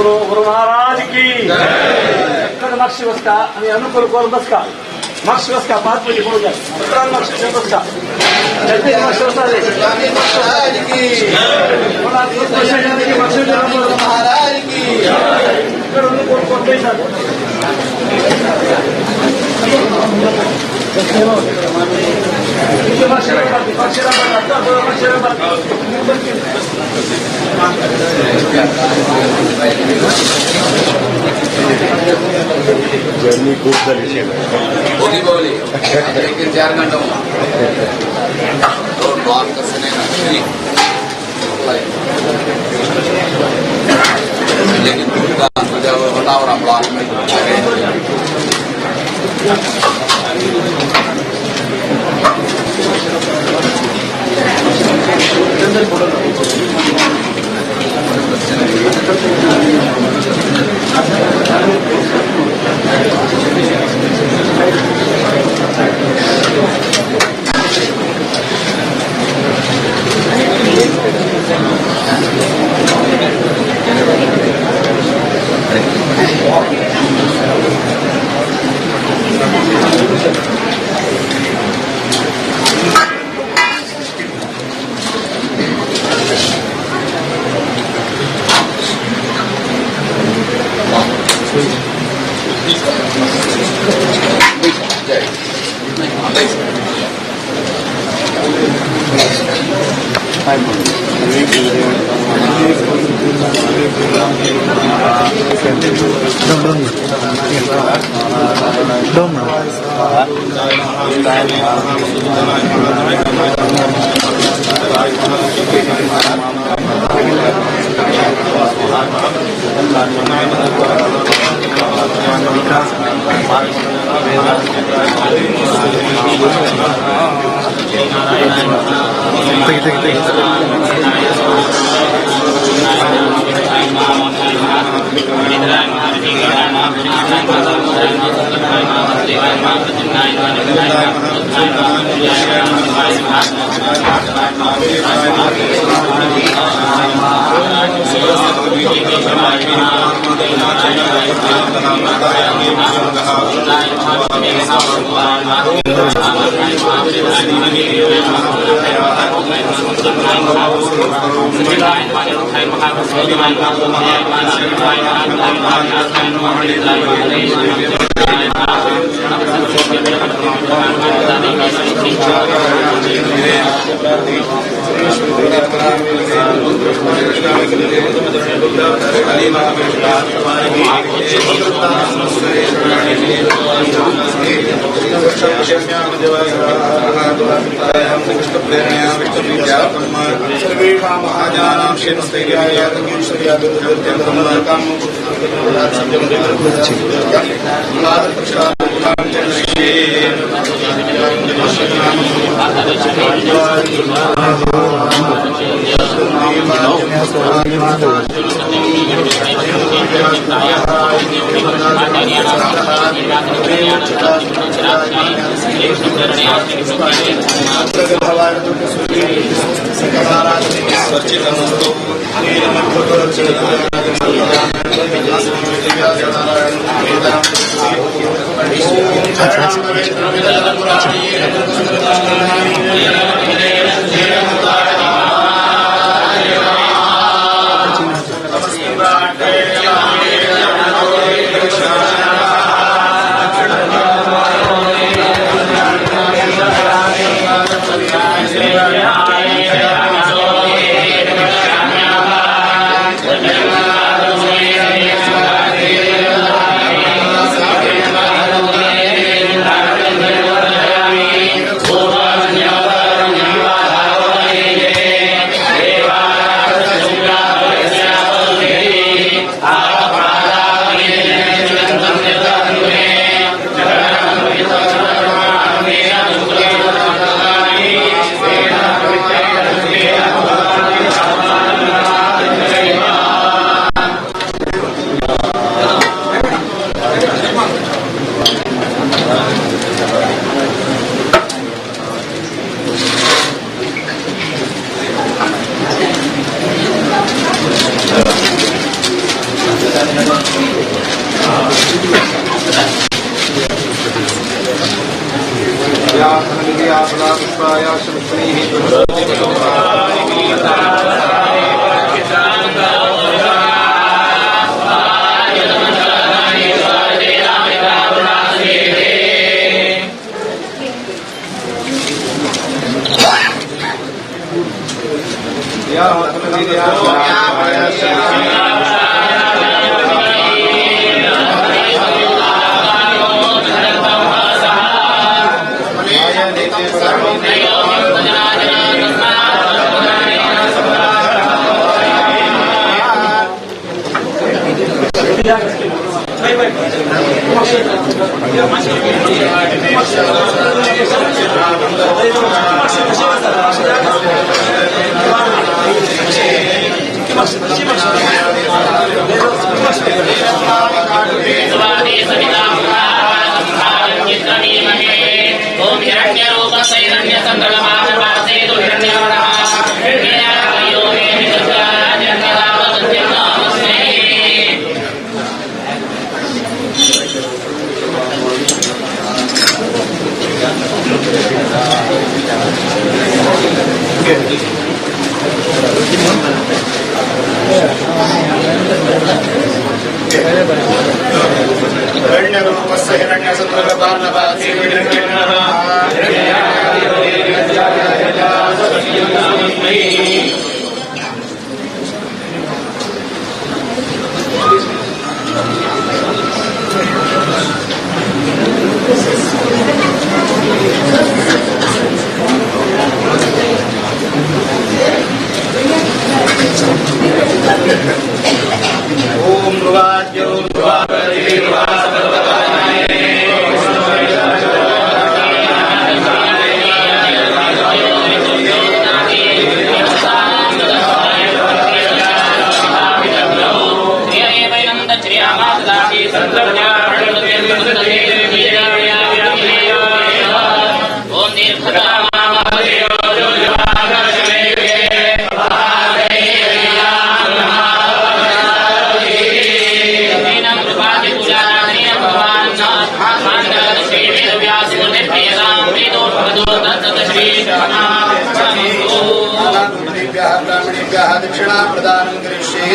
गुरु गुरु महाराज की जय। मागशी बसका आणि अनुकूल करून बसका। मागशी बसका 5 मिनिट बोलू द्या। मागशी बसका महाराज की महाराज की। जर्नी खूप झाली। होगी बोली लेकिन 4 घंटा ब्लॉक लेकिन ब्लॉक में दक्षिणा प्रदानं करिष्ये।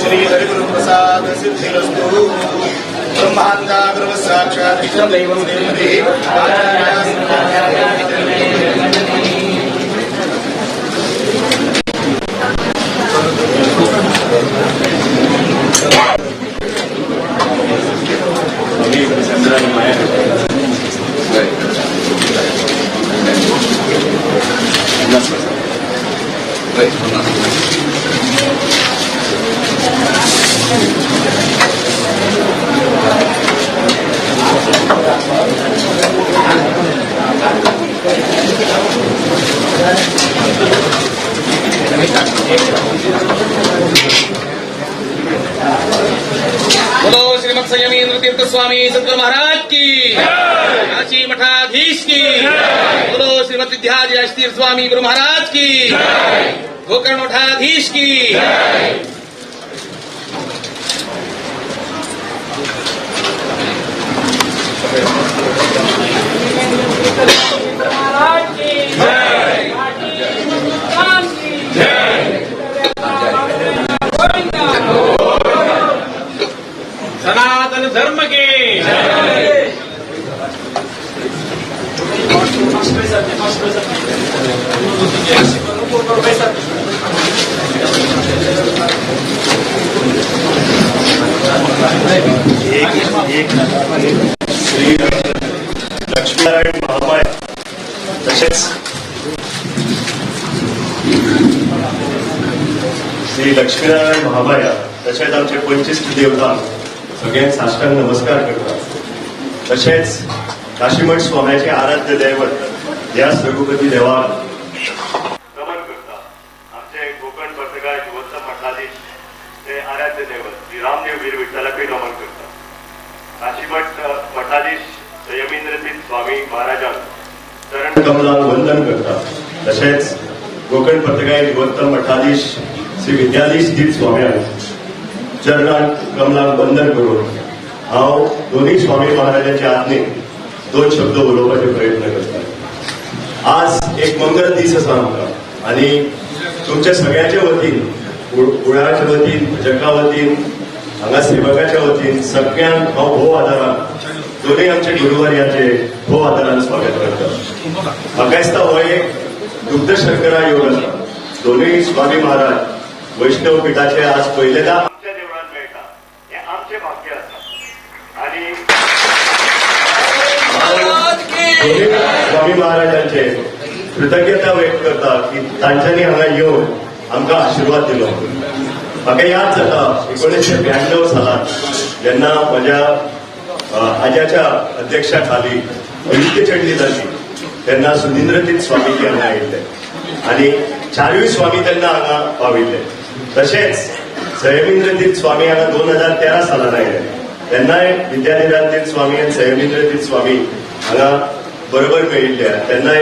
श्री हरिगुरु प्रसाद सिद्धिरस्तु। ब्रह्मांडाग्रव साक्षात् बोलो श्रीमद संयमीन्द्र तीर्थ स्वामी सद्गुरु महाराज की, काशी मठाधीश की, बोलो श्रीमद विद्याधीश तीर्थ स्वामी गुरु महाराज की, गोकर्ण मठाधीश की। सनातन धर्म की। श्री लक्ष्मीनारायण महामाया तसेच श्री लक्ष्मीनारायण महामाया तशेंच आमचे 25 देवतांक सगळ्यांक साष्टांग नमस्कार करता. तशेंच काशीमठ स्वाम्याचे आराध्य दैवत ह्या रघुपती देवाक नमन करता. आमचे गोकर्ण पर्तगाळ जीवोत्तम मठाधीश ते आराध्य दैवत श्री रामदेव वीर विठ्ठलाकूय नमन करता. काशीमठ मठाधीश संयमींद्रतीर्थ स्वामी महाराजांक चरण कमलांक वंदन करता. तशेंच गोकर्ण पर्तगाळ जीवोत्तम मठाधीश श्री विद्याधीश तीर्थ स्वाम्यांक चरणां कमलांक वंदन करून हांव दोन्ही स्वामी महाराजांच्या आज्ञेन 2 शब्द उलोवपाचे प्रयत्न करता. आज एक मंगल दीस आसा आमकां आनी तुमच्या सगळ्याच्या वतीन, कुळाच्या वतीन, भजका वतीन, हांगा सेवकाच्या वतीन सगळ्यांक हांव भोव आदारान, दोनूय आमचे गुरुवार्याचे भोव आदारान स्वागत करता. म्हाका दिसता हो एक दुग्ध शर्करा योग आसा. दोनूय स्वामी महाराज वैष्णव पिठाचे आज पयलेदा आमच्या देवळांत मेळटा हें आमचें भाग्य आसा. आनी स्वामी महाराजांचे कृतज्ञता व्यक्त करता की तांच्यांनी हांगा येवन आमकां आशिर्वाद दिलो. म्हाका याद जाता 1992 सालांत जेन्ना म्हज्या आज्याच्या अध्यक्षा खाली अयोध्यचंडी जाली तेन्ना सुधींद्रतीर्थ स्वामीजी हांगा आयिल्ले आनी 4 स्वामी तेन्ना हांगा पाविल्ले. तशेंच संयमींद्रतीर्थ स्वामी हांगा 2013 सालान आयले तेन्नाय विद्यानिरातीर्थ स्वामी आनी संयमींद्रतीर्थ स्वामी हांगा बरोबर मेळिल्ले. तेन्नाय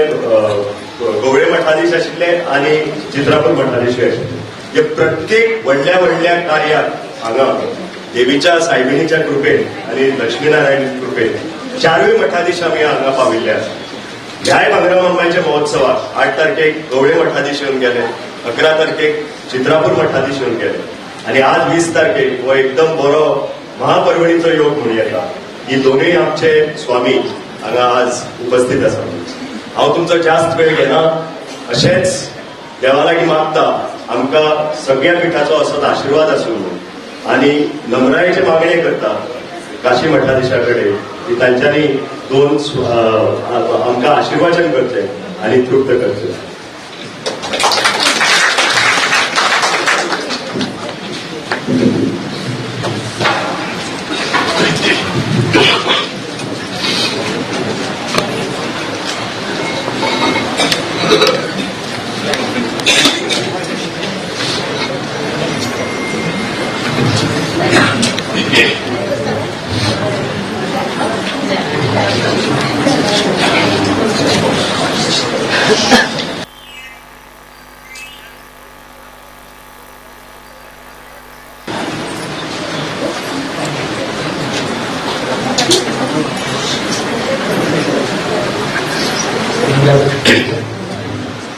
गवळे मठाधीश आशिल्ले आनी चित्रापूर मठाधीशूय आशिल्ले. हे प्रत्येक व्हडल्या व्हडल्या कार्याक हांगा देवीच्या सायबिणीच्या कृपेन आनी लक्ष्मीनारायण कृपेन 4 मठाधीश आमी हांगा पाविल्ले आसा. ह्याय भांगरा मामाच्या महोत्सवाक 8 तारखेक गवळे मठाधीश येवन गेले, 11 तारखेक चित्रापूर मठाधीश येवन गेले आनी आज 20 तारखेक हो एकदम बरो महापर्वणीचो योग म्हणूं येता. ही दोनूय आमचे स्वामी हांगा आज उपस्थित आसा. हांव तुमचो जास्त वेळ घेना. अशेंच देवा लागीं मागता आमकां सगळ्या पिठाचो असोच आशिर्वाद आसूं म्हणून आनी नम्रायेचे मागणें करता काशी मठाधीशा कडेन की तांच्यांनी 2 आमकां आशिर्वाचन करचें आनी तृप्त करचें.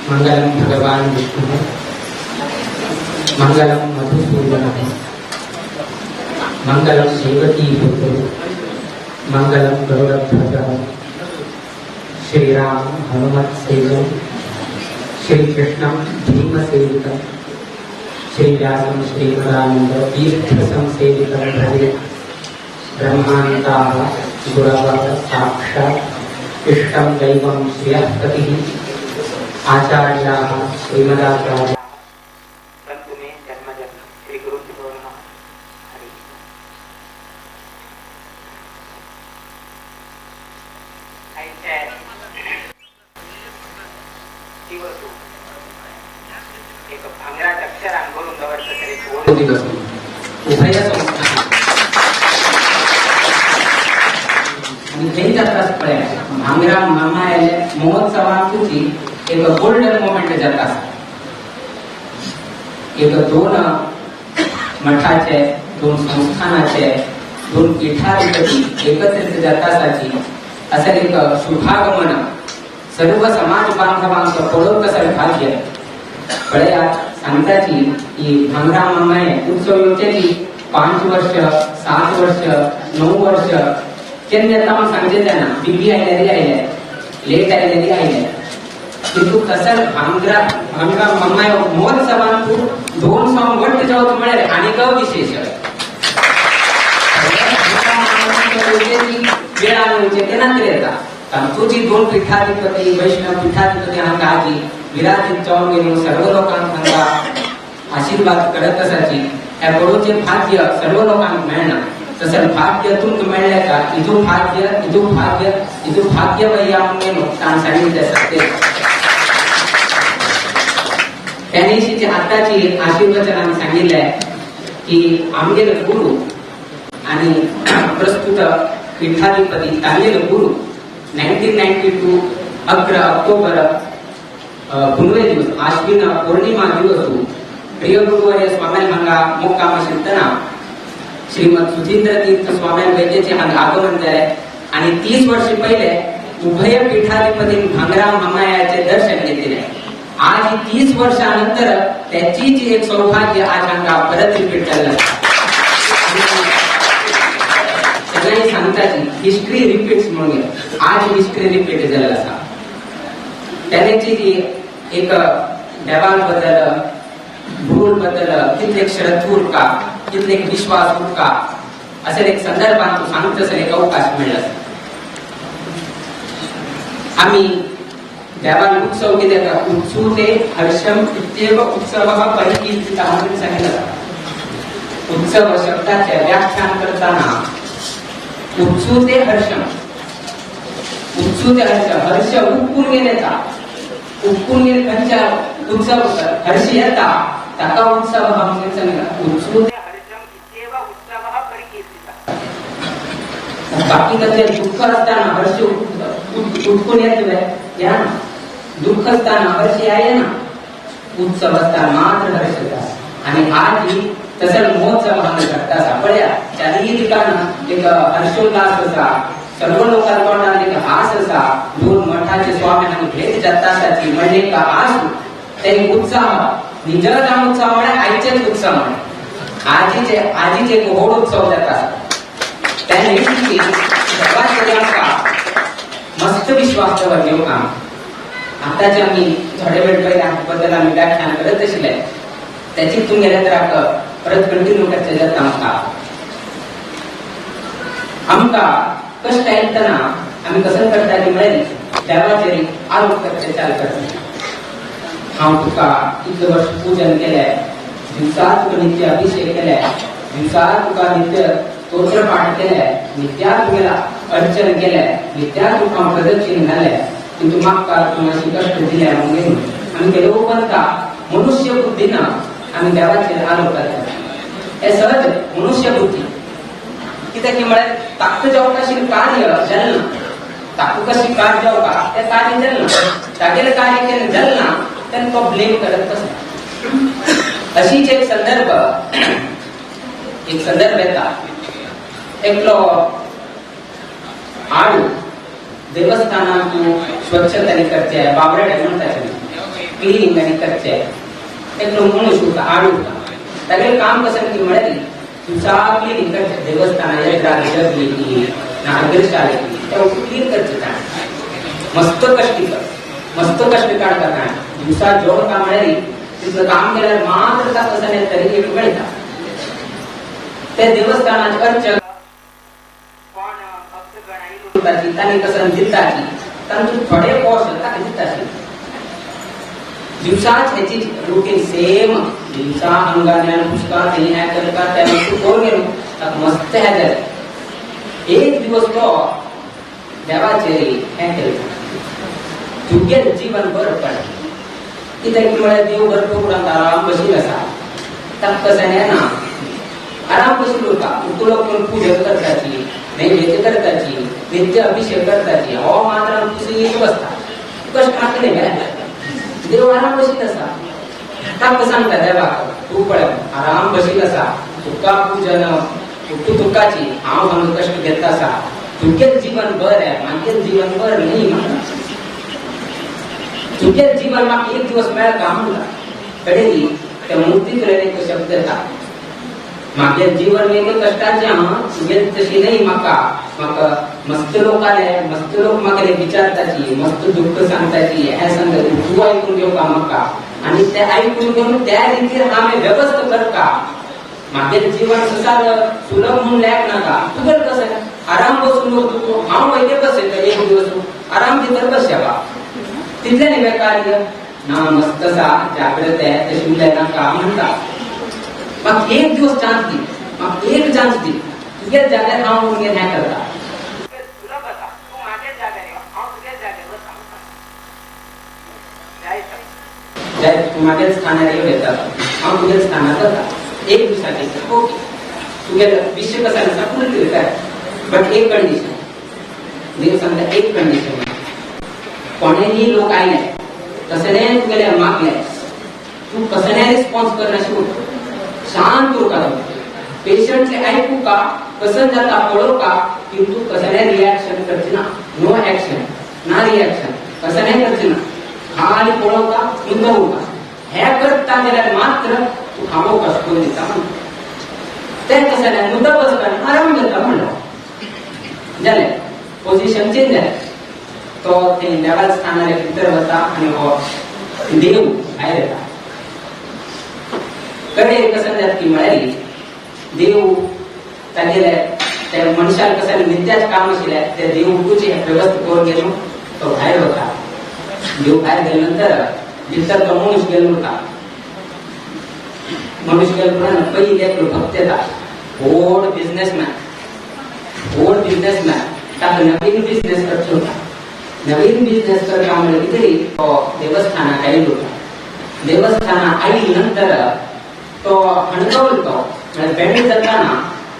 मंगलम भगवान विष्णु, मंगलम मधुसूदन, मंगलम देवकी पुत्र, मंगलम गरुड़ध्वज, श्री राम हनुमत सेवम, श्री कृष्णम भीम सेवितम, श्री व्यासम श्री मदानंद तीर्थ संसेवितम भजे. ब्रह्मांताः गुरवः साक्षात् इष्टं दैवं श्रियःपतिः आचार्याः श्रीमदाचार्य संतु मे जन्म जन्म. श्री गुरुभ्यो नमः. हरि. एक भांगराच्या अक्षरान बरोवन दवरता तरी दिवस उभय संस्था आनी थंय जाता पळय भांगरा मामायाले महोत्सवान तुजी एक गोल्डन मोमेंट जाता. एक 2 मठाचे, 2 संस्थानाचे, 2 पीठाधिपती एकत्रित जाता आसाची असेल एक शुभागमन सर्व समाज बांधवांक पळोवंक कशें भाग्य पळयात. सांगताची की भांगरा मामाये उत्सव येवचेली 5 वर्ष, 7 वर्ष, 9 वर्ष केन्ना येता म्हूण सांगचें जायना. बिबी आयल्यारी आयले, लेट आयल्यारी आयले, किंतु तसर भांगरा भांगरा मम्माय महोत्सवान तूं 2 सॉंग वट्ट जेवत म्हळ्यार आनीक विशेष वेळान येवचें तेन्ना तरी येता. तुजी 2 पीठाधिपती वैष्णव पीठाधिपती हांगा आजी विराजीत जावन गेलो सर्व लोकांक हांगा आशीर्वाद करत आसाची. ह्या पळोवचें भाग्य सर्व लोकांक मेळना, तसं भाग्य तुमकां मेळ्ळें का इदू भाग्य इदू भाग्य इदू भाग्य वय्या म्हणून ताण सांगितलें सत्य. त्या दिवशीची आताची आशीर्वचनान सांगितलें की आमगेले गुरु आणि प्रस्तुत पीठाधिपती तांगेले गुरु 1992 11 ऑक्टोबर पुनवे दिवस आश्विन पौर्णिमा दिवस प्रिय गुरुवर्य स्वाम्यान हांगा मुक्काम आशिल्तना श्रीमद सुधींद्र तीर्थ स्वाम्यान वैद्याचे हांगा आगमन जालें आणि 30 वर्ष पहिले उभय पीठाधिपती भांगराम हांगा दर्शन घेतले. आज 30 वर्षानंतर त्याचीच एक सौभाग्य आज हांगा परत रिपीट जाल्लें आसा. सगळ्यांनी सांगताची हिस्ट्री रिपीट्स म्हणून आज हिस्ट्री रिपीट जाल्लें आसा. त्याची जी एक देवान बद्दल गुरू बद्दल कितले श्रद्धा उरका कितले विश्वास उरका असे एक संदर्भात तूं सांगता एक अवकाश मेळ्ळा. आमी देवान उत्सव कित्याक उत्सुते हर्षम इत्येव उत्सवः परिकीर्तितः म्हणून सांगितलं. उत्सव शब्दाचे व्याख्यान करताना उत्सुते हर्षम उत्सुते हर्ष हर्ष उपकून गेले उपकून गेले खंयच्या उत्सव हर्ष येता ताका उत्सव म्हणून सांगितलं. उत्सुते हर्षम इत्येव उत्सवः परिकीर्तितः. बाकी कसले दुःख असताना हर्ष उठकून येतले या ना, दुःख असताना हर्ष येना, उत्सव असताना मात्र हर्ष येता. आणि आज तसं महोत्सव हांगा घडटा आसा. पळया चारही ठिकाण एक हर्षोल्लास आसा, सर्व लोकां तोंडार एक हास आसा. दोन मठाचे स्वामी हांगा भेट जाता आसाची म्हणजे एक आस तें उत्साह निजराम उत्सव म्हळ्यार आयचेच उत्सव म्हळ्यार आजीचे आजीचे एक व्हड उत्सव जाता आसा. त्या निमित्ती सर्वात पयलीं आमकां मस्त विश्वास दवर घेवंक आम आतांचे आमी थोडे वेळ पयलीं बद्दल आमी व्याख्यान करत आशिल्ले त्याची तुमगेल्या तर परत कंटिन्यू करचें जाता. आमकां आमकां कश्ट येतना आमी कसं करता ती म्हळ्यार देवाचेर आरोप करचे चाल करता. हांव तुका इतले वर्ष पूजन केलें, दिवसा तुका नित्य अभिषेक केले, दिवसा तुका नित्य स्तोत्र पाठ केले, नित्या तुगेला अर्चन केले, नित्या तुका हांव प्रदक्षिण घाले, किंतु म्हाका तूं अशी कश्ट दिले म्हणून आमी केलो बनता मनुष्य बुद्धीन आमी देवाचेर आरोप करता. हे सहज मनुष्य बुद्धी कित्याक की म्हळ्यार ताका जावंक अशी कार्य जालें ना, ताका कशी कार्य जावका तें कार्य जालें ना, तागेलें कार्य केन्ना जालें ना तेन्ना तो ब्लेम करत बसता. अशीच एक संदर्भ येता. एकलो आडू देवस्थानांत स्वच्छता करचे बाबरे म्हणटा क्लिनिंग आनी करचे एकलो मनीस उरता आडू उरता. तागेलें काम कशें की म्हळ्यार दिवसा क्लिनिंग करचें देवस्थानां येतात जगली की नागरशाले की ते क्लीन करचें ताणें मस्त कश्ट कर मस्त कश्ट काडटा ताणें दिवसा जोड काम म्हळ्यार तितलें काम केल्यार मात्र ताका कशें तरी एक मेळटा. ते देवस्थानाचे अर्चक कोण भक्तगण आयिल्लो तांणी कसं दिताची तांतूत थोडे पोर्शन ताका दिताची. दिवसाच हेची रुटीन सेम दिवसा अंगान पुसका थंय हें करता त्या वस्तू करून गेलो ताका मस्त हें जालें. एक दिवस तो देवाचेर हें केलें तुगेलें जीवन बरें पडलें. कित्याक की म्हळ्यार देव गर्भकुडांत आराम बशील आसा ताका कशें येना आराम बशील उरता. उकलो करून पूजा करताची नैवेद्य करताची नित्य अभिषेक करताची हो मात्र कुशीक बसता कश्ट मागतले देव आराम बशील आसा. ताका सांगता देवाक तूं पळय आराम बशील आसा तुका पूजन तूं तुकाची हांव हांगा कश्ट घेता आसा तुगेलें जीवन बरें म्हागेलें जीवन बरें न्ही म्हाका तुगेलें जीवन म्हाका एक दिवस मेळटा म्हणटा कडेन त्या मुर्तींतल्यान एक शब्द येता म्हागेलें जीवन एक कश्टाचें आहा तुगेलें तशी न्ही म्हाका म्हाका मस्त लोक आले मस्त लोक म्हाका विचारताची मस्त दुःख सांगताची हें सांगता तूं आयकून घेवका म्हाका आनी ते आयकून घेवन त्या रितीर हांवें वेवस्था करता. म्हागेलें जीवन संसार सुलभ म्हणून लेख नाका तुगेलें कशें आराम बसून तूं हांव वयले बसयता एक दिवस आराम भितर बसया तितलें न्ही कार्य ना मस्त आसा जाग्रत आहे तशें उलयनाका म्हणटा. म्हाका एक दिवस चान्स दी, म्हाका एक चान्स दी, तुगेल्या जाग्यार हांव मुगे हें करता. तूं म्हागेल्या स्थानार येवन येता, हांव तुगेल्या स्थानार वता एक दिसाचें. ओके, तुगेलें विश्व कसं आसा फुलफील कर, बट एक कंडिशन. देव सांगता एक कंडिशन, कोणेही लोक आयले कसलें तुगेले मागले तूं कसलें रिस्पॉन्स करना, शांत उरका, पेशंटले आयकूका, कसं जाता पळोवका, किंतु कसलें रिएक्शन करचें ना, नो एक्शन ना रिएक्शन कसलें करचें ना, खाली पळोवका मुद्दो उरका. हे करता जाल्यार मात्र तूं खावोवका करून दिता म्हणटा. तें कसं जालें मुद्दो बसता आराम करता म्हणलो जालें पोझिशन चेंज जालें. तो थंय देवाच्या स्थानार भितर वता आनी हो देव भायर येता. कडेन कसं जाता की म्हळ्यार देव तागेले त्या मनशाक कसं नित्याच काम आशिल्लें ते देव उठूचे व्यवस्था करून गेलो तो भायर वता. देव भायर गेले नंतर भितर तो मनुष्य गेलो उरता. मनुष्य गेलो उपरांत पयलीं एकलो भक्त येता, व्हड बिझनेसमॅन, व्हड बिझनेसमॅन, ताका नवीन बिझनेस करचो उरता. नवीन बिझनेस करता म्हणल्यार कितें तो देवस्थानाक आयलो उरता. देवस्थानाक आयले नंतर तो हणगवलो तो म्हळ्यार बेंड जाताना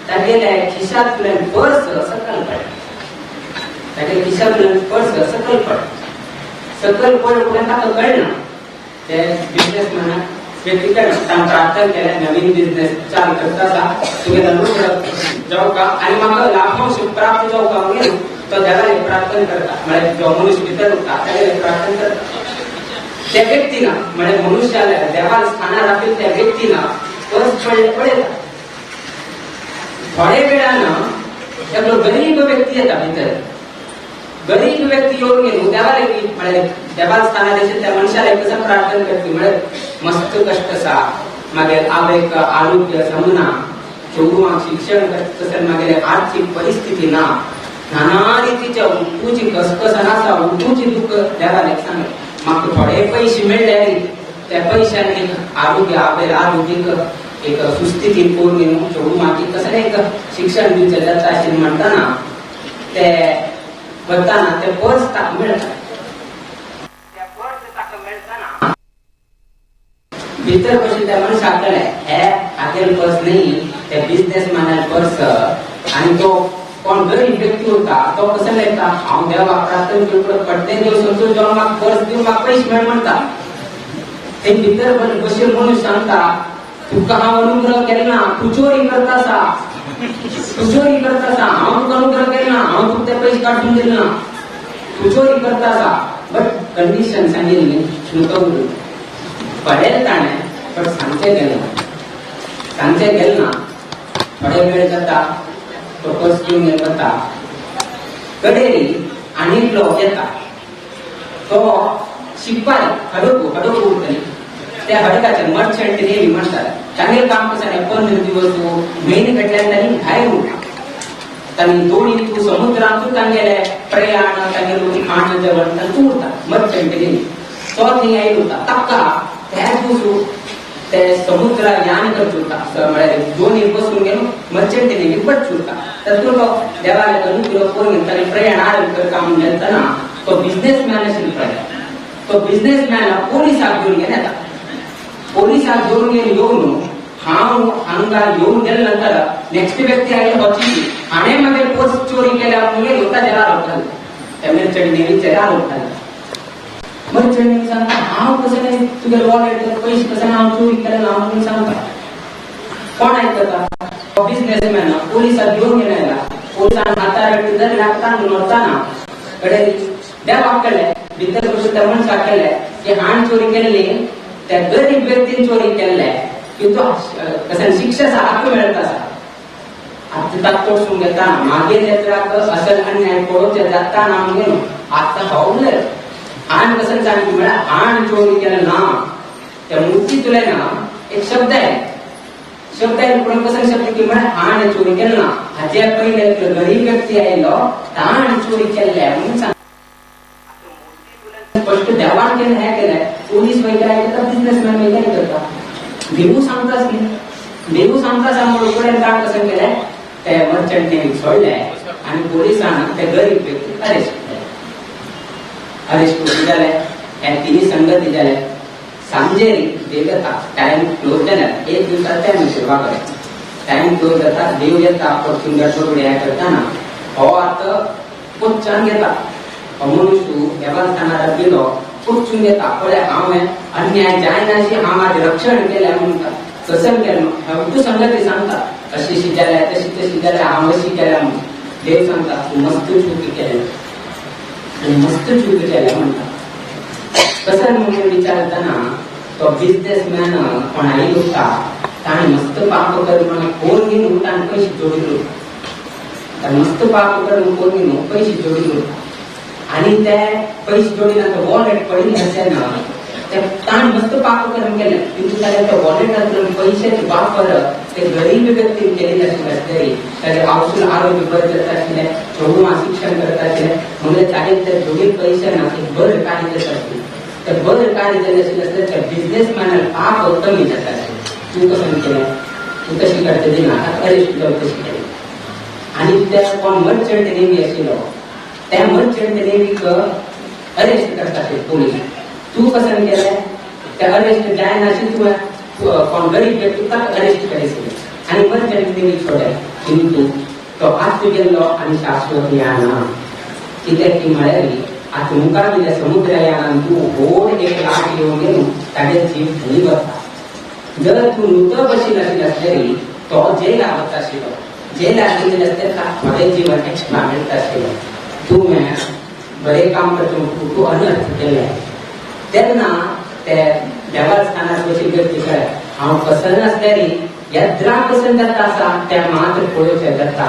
तागेल्या खिशांतल्यान पर्स सकल पडलें, तागेल्या खिशांतल्यान पर्स सकल पडलें. सकल पडले उपरांत ताका कळना ते बिझनेसमॅनाक व्यक्ती कळना. ताणें प्रार्थना केलें नवीन बिझनेस चालू करता आसा तुगेलो अनुग्रह जावका आनी म्हाका लाभांश प्राप्त जावका म्हणून तो देवाक प्रार्थना करता. म्हळ्यार जो मनुष्य भितर उरता तागेले प्रार्थना करता. त्या व्यक्तीना म्हळ्यार मनुष्याला देवाच्या स्थानार आपल्या त्या व्यक्तीना पर्स पडले पळयता. थोड्या वेळान एकलो गरीब व्यक्ती येता भितर. गरीब व्यक्ती येवन गेलो देवाले म्हळ्यार देवाच्या स्थानार आशिल्ल्या त्या मनशाले कसं प्रार्थना करती म्हळ्यार मस्त कश्ट आसा, मागीर आवयक आरोग्य जमना, चेडवांक शिक्षण तशें मागीर आर्थीक परिस्थिती ना, नाना रितीच्या उठूची कसकसन आसा, उठूची दुःख देवाक सांगलें. म्हाका थोडे पयशे मेळ्ळे त्या पयशांनी आरोग्य आवय आरोग्यक एक सुस्थिती करून घेवन चेडवांक कसलें एक शिक्षण दिवचें जाता अशें म्हणटना ते वताना ते पर्स ताका मेळटा. त्या पर्स ताका मेळटना भितर बशिल्ल्या त्या मनशाक कळ्ळें हे हागेल पर्स न्ही, ते बिझनेसमॅनाले पर्स. आनी तो कोण गरीब व्यक्ती उरता तो कसो लेखता हांव देवाक प्रार्थना करून पडटे देव समजून जेवण म्हाका पर्स दिवन म्हाका पयशे मेळ म्हणटा. ते भितर बशिल्लो मनीस सांगता तुका हांव अनुग्रह केलो ना, तूं चोरी करता आसा, तूं चोरी करता आसा, हांव तुका अनुग्रह केलो ना, हांव तुका ते पयशे काडून दिले ना, तूं चोरी करता आसा. बट कंडिशन सांगिल्ली तुका पडेल ताणें, बट सांगचें गेलें ना, सांगचें गेलें ना. थोडे वेळ जाता तो पर्स घेवन वता. कडेरी आनी एकलो येता तो शिकपाक हडकू हडकू उरतली त्या हडकाचे मर्चंट नेव्ही म्हणटात. तांगेलें काम कसं जालें 15 दिवस म्हयने घडल्यान तांणी भायर उरता. तांणी दोणी तूं समुद्रांतूच तांगेले प्रयाण तांगेलें खाण जेवण तांकां उरता मर्चंट नेव्ही. तो थंय आयलो उरता ताका त्याच दिवस ते समुद्रा यान करचो उरता, म्हळ्यार दोनी बसून गेलो मर्चंट नेव्ही वचचो उरता. तातूंत तो देवाले अनुग्रह करून ताणें प्रयाण आरंभ करता म्हणून येतना तो बिझनेसमॅन आशिल्लो पळय, तो बिझनेसमॅन पोलिसाक घेवन गेले येता. पोलिसाक घेवन गेले येवन हांव हांगा येवन गेले नंतर नेक्स्ट व्यक्ती आयले होची हाणें मागीर पर्स चोरी केल्या म्हणून गेलो ताचेर आरोप घालो, त्या मर्चंट नेव्हीचेर आरोप घालो. मर्चंट नेव्ही सांगता हांव कसं तुगे वॉलेट पयशे कसं हांव चोरी केले ना म्हणून सांगता. कोण आयकता? तो बिझनेसमॅन पोलिसाक घेवन गेले आयला. पोलिसान हातार धरल्या तांदूळ व्हरतना कडेन देवाक कळ्ळें भितर बसून त्या मनशाक कळ्ळें की हाण चोरी केल्ली त्या गरीब व्यक्तीन चोरी केल्ले की तो कसं शिक्षेचा हक्क मेळत आसा. आतां ताका तोडसून घेता मागीर लेत्राक असल अन्याय पळोवचें जाता ना म्हणून आतां हो उलयलो हाण कसं सांगली म्हळ्यार हाण चोरी केलें ना. त्या मूर्तीतुले ना एक शब्द आहे, शब्द आहे पूण कसं शब्द की म्हळ्यार हाण चोरी केलें ना. हाजे पयले गरीब व्यक्ती आयलो ताण चोरी केल्ले म्हणून सांग. स्पष्ट देवान केलें हें केलें पोलीस वयता करता, बिझनेसमॅन वयता करता. देवू सांगताच न्ही, देवू सांगता सांगून फुडें काम कसं केलें, ते मर्चंट नेव्हीक सोडले आनी पोलिसान ते गरीब व्यक्ती अरेस्ट केले. अरेस्ट करून जाले हे तिन्ही संगती जाले. सांजेरी देव येता, टायम क्लोज जाल्यार एक दिवसा टायम सेवा करे, टायम क्लोज जाता, देव येता परतून गडबड हे करतना हो आतां कोच्चान घेता, हो मनुष्य देवस्थानार गेलो कोच्चून घेता, पळय हांवें अन्याय जायनाशी हांव आज रक्षण केलें म्हणटा, कसम केलें तूं संगती सांगता, अशी अशी जाल्या तशी तशी जाल्या हांव अशी केल्या म्हणून. देव सांगता तूं मस्त चुकी केलें, तूं मस्त चूक केल्या म्हणटा. कसं म्हणून विचारतना तो बिझनेसमॅन कोणाय उरता, ताणें मस्त पाप कर्म कोण घेवन ताणें पयशे जोडिल्ले उरता, मस्त पाप कर्म कोण घेवन पयशे जोडिल्ले उरता आनी ते पयशे जोडिना तो वॉलेट पडिल्लें आसलें ना, ते ताणें मस्त पाप कर्म केलें, किंतु ताणें त्या वॉलेटांतल्यान पयशाचे वापर ते गरीब व्यक्तीन केलेले आशिल्ले आसतरी, ताजे आवसूल आरोग्य बरें जाता आशिल्लें, चेडवां शिक्षण करता आशिल्लें, म्हणजे ताणें ते जोडील पयशे ना ते बरें कार्य जाता आशिल्लें, ते बरें कार्य जालें आशिल्लें आसल्यार त्या बिझनेसमॅनाक पाप कमी जाता आशिल्लें. तूं कसं केलें, तूं कशी करतली ना, आतां अरेस्ट जावन कशी केलें. आनी त्या कोण मर्चंट नेव्ही आशिल्लो त्या मर्चंट नेव्हीक अरेस्ट करता आशिल्ले पोलीस, तूं कसं केलें, ते अरेस्ट जायनाशी तुवें कोण गरीब व्यक्ती ताका अरेस्ट करीशिल्लें आनी मर्चंट नेव्हीक सोडलें, किंतु तो आत्म गेल्लो आनी शाश्वत याना. कित्याक की म्हळ्यार आतां मुखार गेल्या समुद्रयानान तूं व्हड एक लाट येवन गेलो ताजे जीव थंय वता. जर तूं नुतो बशील आशिल्लो आसल्यार तो जेला वता आशिल्लो, जेला गेल्ले आसल्यार ताका थोडें जीवन एक्स्ट्रा मेळटा आशिल्लो. तुवें बरें काम करता तूं अनर्थ केलें. तेन्ना ते देवस्थानार वचून व्यक्ती कळ्ळें हांव पसंत आसल्यार यद्रा पसंत जाता आसा त्या मात्र पळोवचें जाता,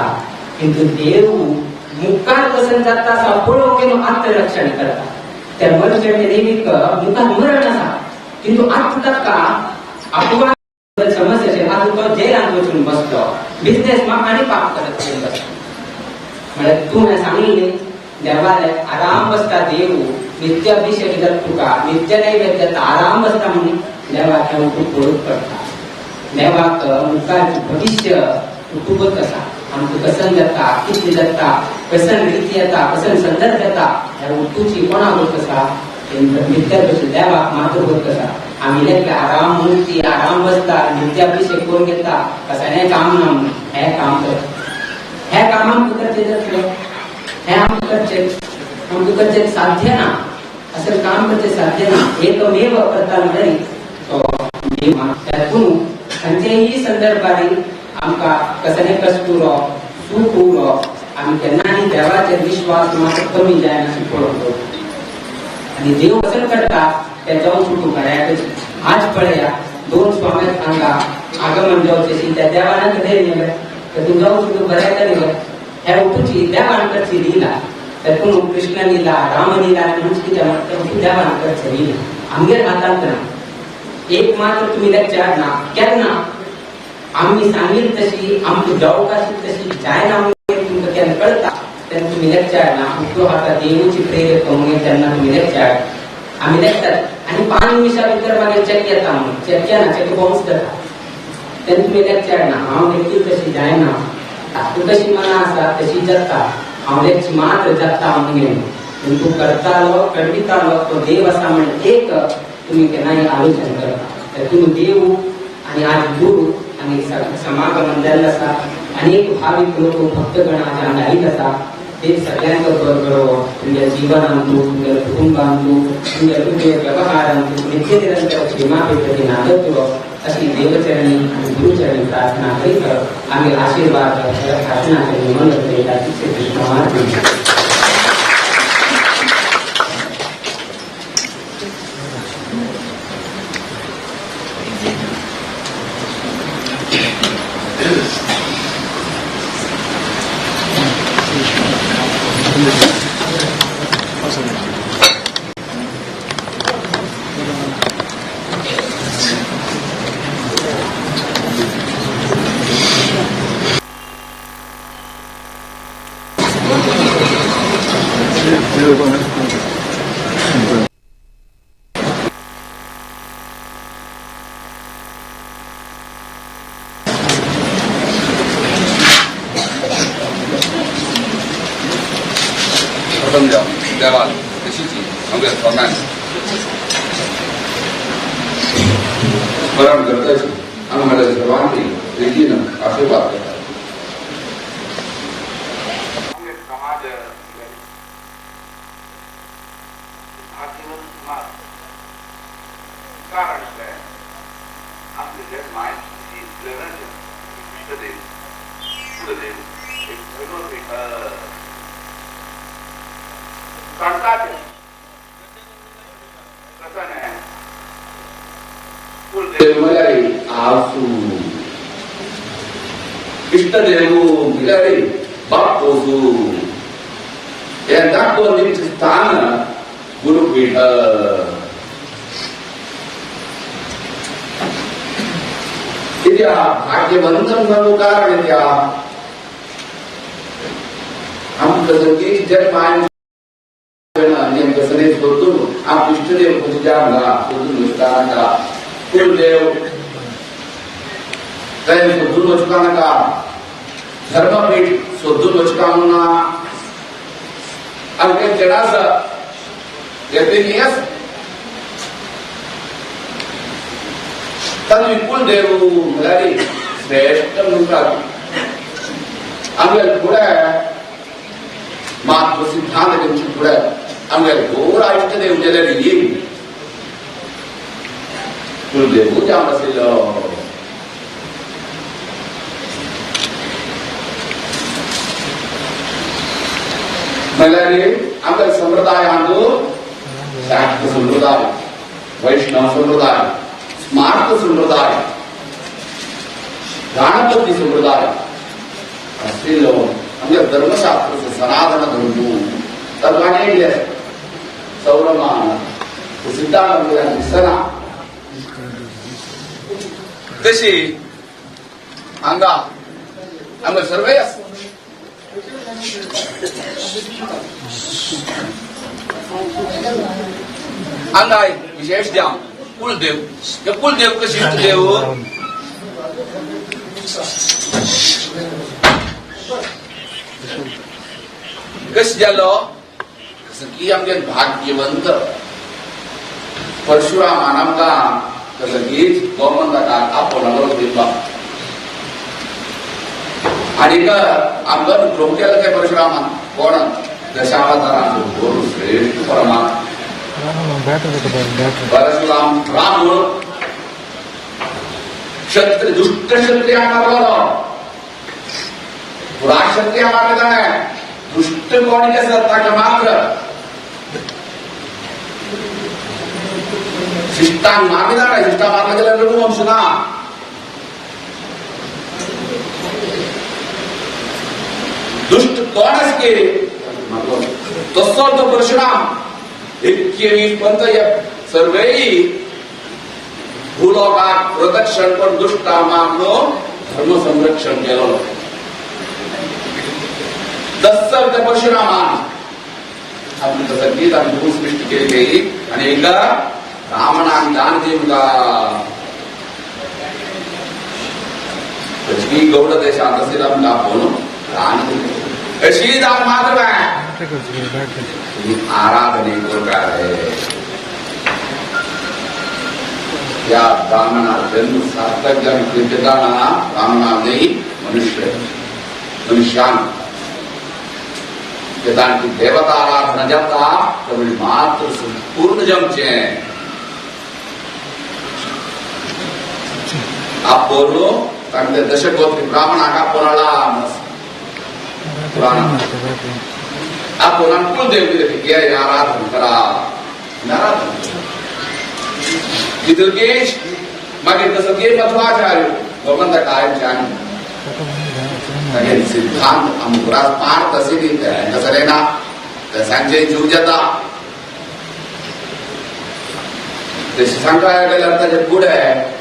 किंतु देव मुखार पसंत जाता आसा पळोवंक गेलो आत्मरक्षण करता. त्या मर्चंट नेव्हीक मुखार मरण आसा, किंतु आत्म ताका अपवाद समस्या आशिल्ली, आतां तो जेलांत वचून बसलो, बिझनेस आनी पाप करत वचून बसलो. म्हळ्यार तूं सांगिल्लें देवाले आराम बसता देव, नित्य अभिषेक जाता तुका, नित्य नैवेद्य जाता, आराम बसता म्हणून देवाक हें उठून पळोवंक पडटा. देवाक मुखार भविश्य उठूंकच आसा, आमकां कसन जाता, कितली जाता, कसन रिती येता, कसन संदर्भ येता, ह्या उठूची कोणाक गोत आसा, नित्य देवाक मात्र गोत आसा. आमी लेखले आराम मुक्ती आराम बसता, नित्य अभिषेक करून घेता, कसलें काम ना म्हणून हें काम करता, हें काम आमकां करचें जातलें, हें आमकां करचें, आमकां करचें साध्य ना, अशें काम करचें साध्य ना. एकमेव करता म्हणल्यार तो देव. पूण खंयचेय संदर्भार आमकां कसलें कश्ट उरो, सूख उरो, आमी केन्नाय देवाचेर विश्वास मात्र कमी जायना अशें पळोवंक. आनी देव कसं करता ते जावन सुटूं बऱ्याकच. आज पळया दोन स्वाम्याक हांगा आगमन जावचें त्या देवान धैर्य न्ही, तूं जावन सुटूं बऱ्याक न्ही, ह्या उठूची देवान करची लिला. तातूंत कृष्ण लिला, राम लिला म्हणजे कितें म्हणटा देवान करचें लिला आमगेर हातांत ना. एक मात्र तुमी लेक्चर ना केन्ना आमी सांगील तशी आमकां जावंक आशिल्ली तशी जायना तुमकां केन्ना कळटा तेन्ना तुमी लेक्चर ना. उठो आतां देवूची प्रेरक करूंक तेन्ना तुमी लेक्चर आमी लेखतात आनी 5 निमिशां भितर मागीर चेक येता म्हणून चेक येना, चेक बाउन्स जाता तेन्ना तुमी लेक्चर ना. हांव लेखील तशी जायना, तूं कशी मना आसा तशी जाता, हांव लेक्च मात्र जाता म्हणून पूण तूं करतालो करवितालो तो देव आसा म्हण एक तुमी केन्नाय आलोचन करता. तर तुमी देव आनी आज गुरू आनी समागमन जाल्लें आसा, अनेक भावीक लोक भक्तगण आज हांगा आयिल्ले आसा. ते सगळ्यांक बरो तुमच्या जीवनांतू, तुमच्या कुटुंबांतू, तुमच्या तुमच्या व्यवहारांतू नित्य निरंतर क्षेमापेक्षी नागत्व अशी देवचरणी आणि गुरुचरणी प्रार्थना करीत आम्ही आशीर्वाद भाषणाचे निमंत्रण करीत. श्री कृष्ण. प्रथम देवाल तशीच आमगे सगळ्यांक स्मरण करताची आमी म्हळ्यार सर्वांची रितीन आशीर्वाद करता. समाज कारण आमचे माय इष्टदेव कुलदेव एक संताचे कसं नाही कुलदेव म्हळ्यार आसू, इष्टदेव म्हळ्यार बापोसू, हे दाखोवन दिवचें स्थान गुरुपीठ. कित्याक भाग्यवंतन जावं कारण कित्याक आमकां सगळी जन्म कसले सोदून आप इष्टदेव खंयच्या हांगा सोदून वचता नाका, कुलदेव थंय सोदून वचपा नाका, धर्मपीठ सोदून वचपा ना. आमगे चेडास येते तातूंत कुलदेव म्हळ्यार श्रेश्ठ म्हणटात. आमगे फुडें मात्व सिद्धांत तेमचे फुडें आमगे घोर इष्टदेव जाल्यार कुलदेवूच जावन आशिल्लो. म्हणल्यार आमच्या संप्रदायांत शाक्त संप्रदाय, वैष्णव संप्रदाय, स्मार्त संप्रदाय, गणपती संप्रदाय आशिल्लो. आमच्या धर्मशास्त्र सनातन धर्म तातूंत येयले सौरमान सिद्धांत दिसना. तशी हांगा हांगा सर्वे आसा. हांगा विशेष द्या कुलदेव, हे कुलदेव कशी इष्टदेव कशी जालो कसं की आमगे भाग्यवंत परशुरामान आमकां कसं की गोमंतकाक आपोवणो दिवपाक आनीक आमकां द्रोह केलो काय परशुरामान कोण दशावतारांचो गुरु श्रेष्ठ परमात्मा परशुराम राम क्षत्रिय दुष्ट क्षत्रिय मारलो, पुरा क्षत्रिय मारले ताणें. दुष्ट कोण आसा ताका मात्र शिष्टांक मारले ताणें. शिष्टांक मारले जाल्यार रघुवंश ना. दुष्ट कोण आसा की तसो तो परशुराम 21 पंत सर्वेही भूलोकाक प्रदक्षिण करून दुष्टा मारलो धर्म संरक्षण केलो. तसं त्या परशुरामान आपली सगळीच आमी भूसृष्टी केली आनी एकदा रावणाक दान दिवंका तशी गौड देशांत असेल आमकां आपोवन दान दिलें. अशी दान मात्र आराधने प्रकार आहे. या ब्राह्मणा जन्म सार्थक जन्म कृत्यदाना ब्राह्मणा नाही मनुष्य मनुष्यान की देवता आराधना जाता तर मात्र संपूर्ण जमचे आपोलो तांचे दशगोत्री ब्राह्मणाक आपोवला पुराण आपोवनान कुलदेव कितें आराधन करा आराधन तितुकेश मागीर तसो गे मध्वाचार्य गोमंत कायमच्यान सिद्धांत आमकां पार तशें दिता तसलें ना तशांचे जीव जाता तशें सांगता गेल्यार ताजे फुडें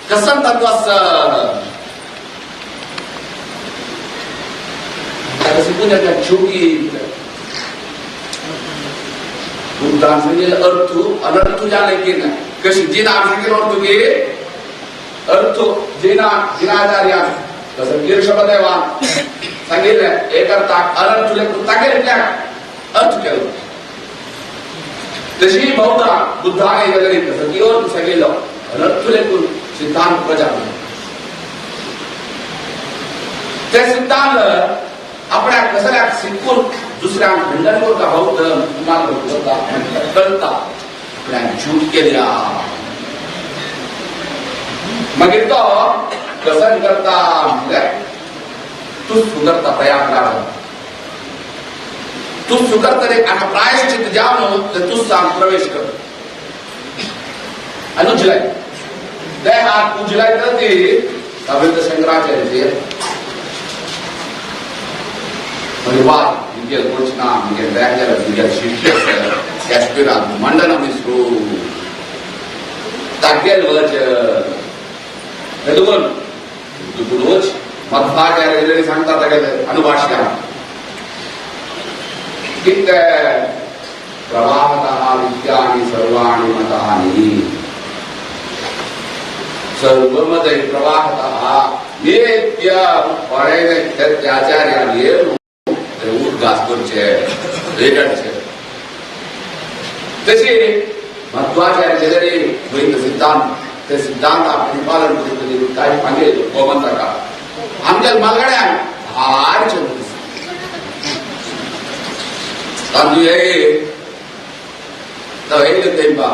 कसन तत्वास ताका चुकी बुद्धान सांगितलं अर्थ अनर्थ जाले की ना कशी जिना सांगितलं अर्थ की अर्थ जिना जिनाचार्य तसं कीर्षपदेवा सांगितलं एक अर्थाक अनर्थ लेखून तागेले अर्थ केलं तशी बहुधा बुद्धाने जगली तसं की अर्थ सांगितलं अनर्थ लेखून सिद्धांत प्रजा ते सिद्धांत आपल्या कसल्या शिकून दुसऱ्या खंडन करता बौद्ध करता कळता आपल्या झूट केल्या मागीर तो कसन करता म्हणजे तू सुकरता प्रयागराज तू सुकरता रे आणि प्रायश्चित जावन तू सांग प्रवेश कर आणि उजलाय ते हात उजलाय तर ती अभित शंकराचार्य म्हणजे वाद निगेल कोचना निगेल बॅगेल निगेल शिष्य काश्मीरात मंडन मिश्रू तागेल वच हेदुकोन रोज मध्वाचार्य सांगता तागेले अनुभाष्या कितें प्रवाहतः विद्यानि सर्वाणि मतानि सर्वमत प्रवाहतः नित्य पळयले आचार्यान येवन उद्घास करचे रेगडचे तशी मध्वाचार्य जरी वैद सिद्धांत ते सिद्धांत आपण पालन करून काय मागीर गोमंतका आमच्या मालगड्यान भारी चंद्र तांदूळ हे तो येयले तेंपा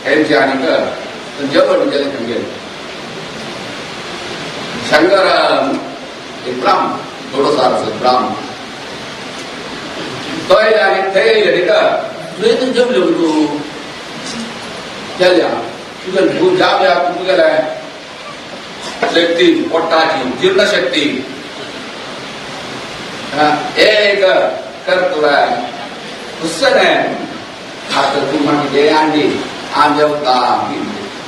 हेंचे आनीक जेवण केलें खंय शंकर एक ब्राह्मण थोडो सारसो ब्राह्मण तो येयले आनी थंय येयले न्ही तुवें जेवले तूं केल्या तुगेले तूं जावया तुगेले शक्ती पोटाची जीर्णशक्ती एक कर तुला पुस्तक आता तूं मागीर हे आणली आम जेवता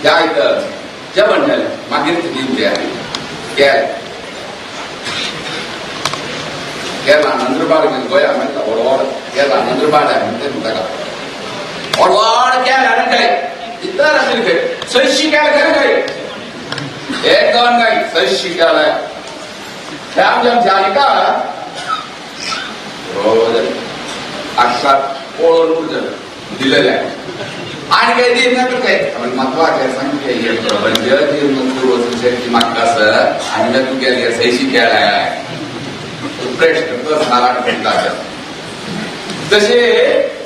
जायत जेवण जालें मागीर दिवचें केलें केरला नंदुरबार गोंया मेळटा व्हड व्हड केरला नंदुरबार म्हणटा ताका व्हड व्हड केला आनी काय इतर आशिल्ले खंय सयशी केलें खरें खंय एक दोन काय सयशी केलें हे आमच्या आमच्या आनी का रोज अक्षर पळोवन उरतलें दिलेलें आनी काय दी नाका काय महत्वाचें सांगचें म्हणजे जीर्ण शक्ती म्हाका आसा आनी तूं केलें सयशी केलें प्रेश नारायण तसे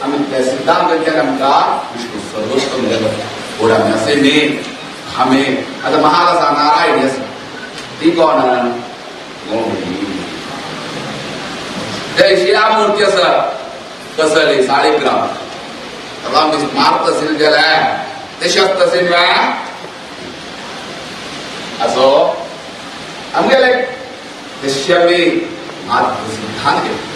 आम्ही त्या सिद्धांतांच्या आमकां विष्णू सर्वोत्तम जगत ओढ आमी असे न्ही आमी आतां महाल आसा नारायण आसा ती कोण ते शिलामूर्ती आसा कसली साळीग्राम राम मारत असेल गेल्यार ते शक्त असेल असो आमगेले तशी आमी मात सिद्धांत केले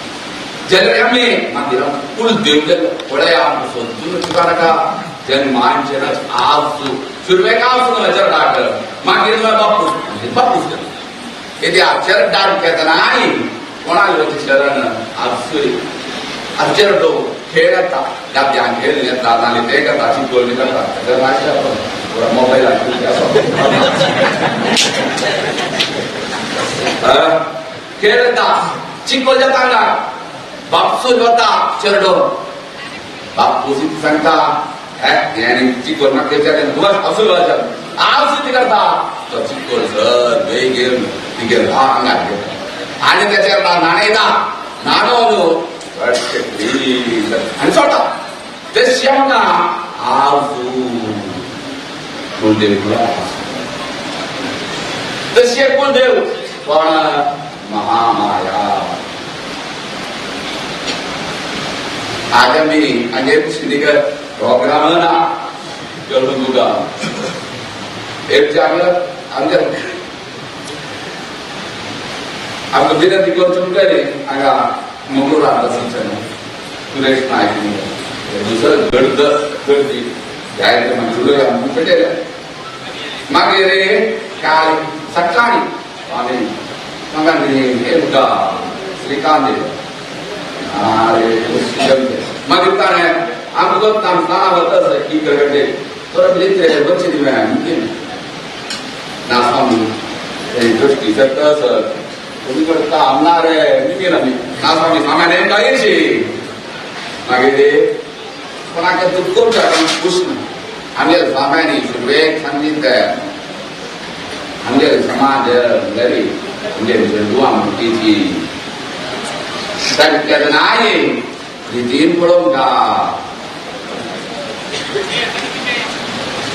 जाल्यार आमी मागीर कुलदेव गेलो पळय आमकां सोदून तुका नाका जन्मांचेर आज सुरवेक आज न्हय डाक मागीर बापूस बापूस गेलो येते आचर डाक घेतना आनी कोणाक वचें शरण आज आचर खेळ येता गाद्यान खेळ येता नाल्यार ते करता चिकोल करता ताका मोबायल खेळ येता चिकोल जाता हांगा बापसून वता चेरडो बापूस सांगता चिकोल म्हाका असूल हांव कितें करता तो चिकोल सर बेगीन तिगेर हांगा घेता आनी तेचेर न्हाणयता न्हाणोवन आनी सोडटा ते आमकां आवसू कुलदेव तशी कुलदेव कोण महामाया आज आमी हांगे श्रीकर प्रोग्राम ना करून तुका एक आमच्या आमकां विनंती करचो म्हणटा न्ही हांगा मंगळूरांत आसा सुरेश नायक दुसरो गर्द गर्दी जायते मागीर उलया पेटयले मागीर काल सकाळी स्वामी मागीर श्रीकांत अरे मागीर ताणें आमकां गोत्ता आमी स्नाना वता की करगटे थोडो भितर वच्चे दिवे ना स्वामी दृष्टी सर तुमी करता आमना रे मी ना ना स्वामी स्वामी नेमका येशी मागीर कोणाक दुःख खुश आमगे स्वाम्यांनी सुरवेक सांगितले आमगे समाज घरी आमगे जंतुआ मुटीची शक्य नाही रितीन पळोवंक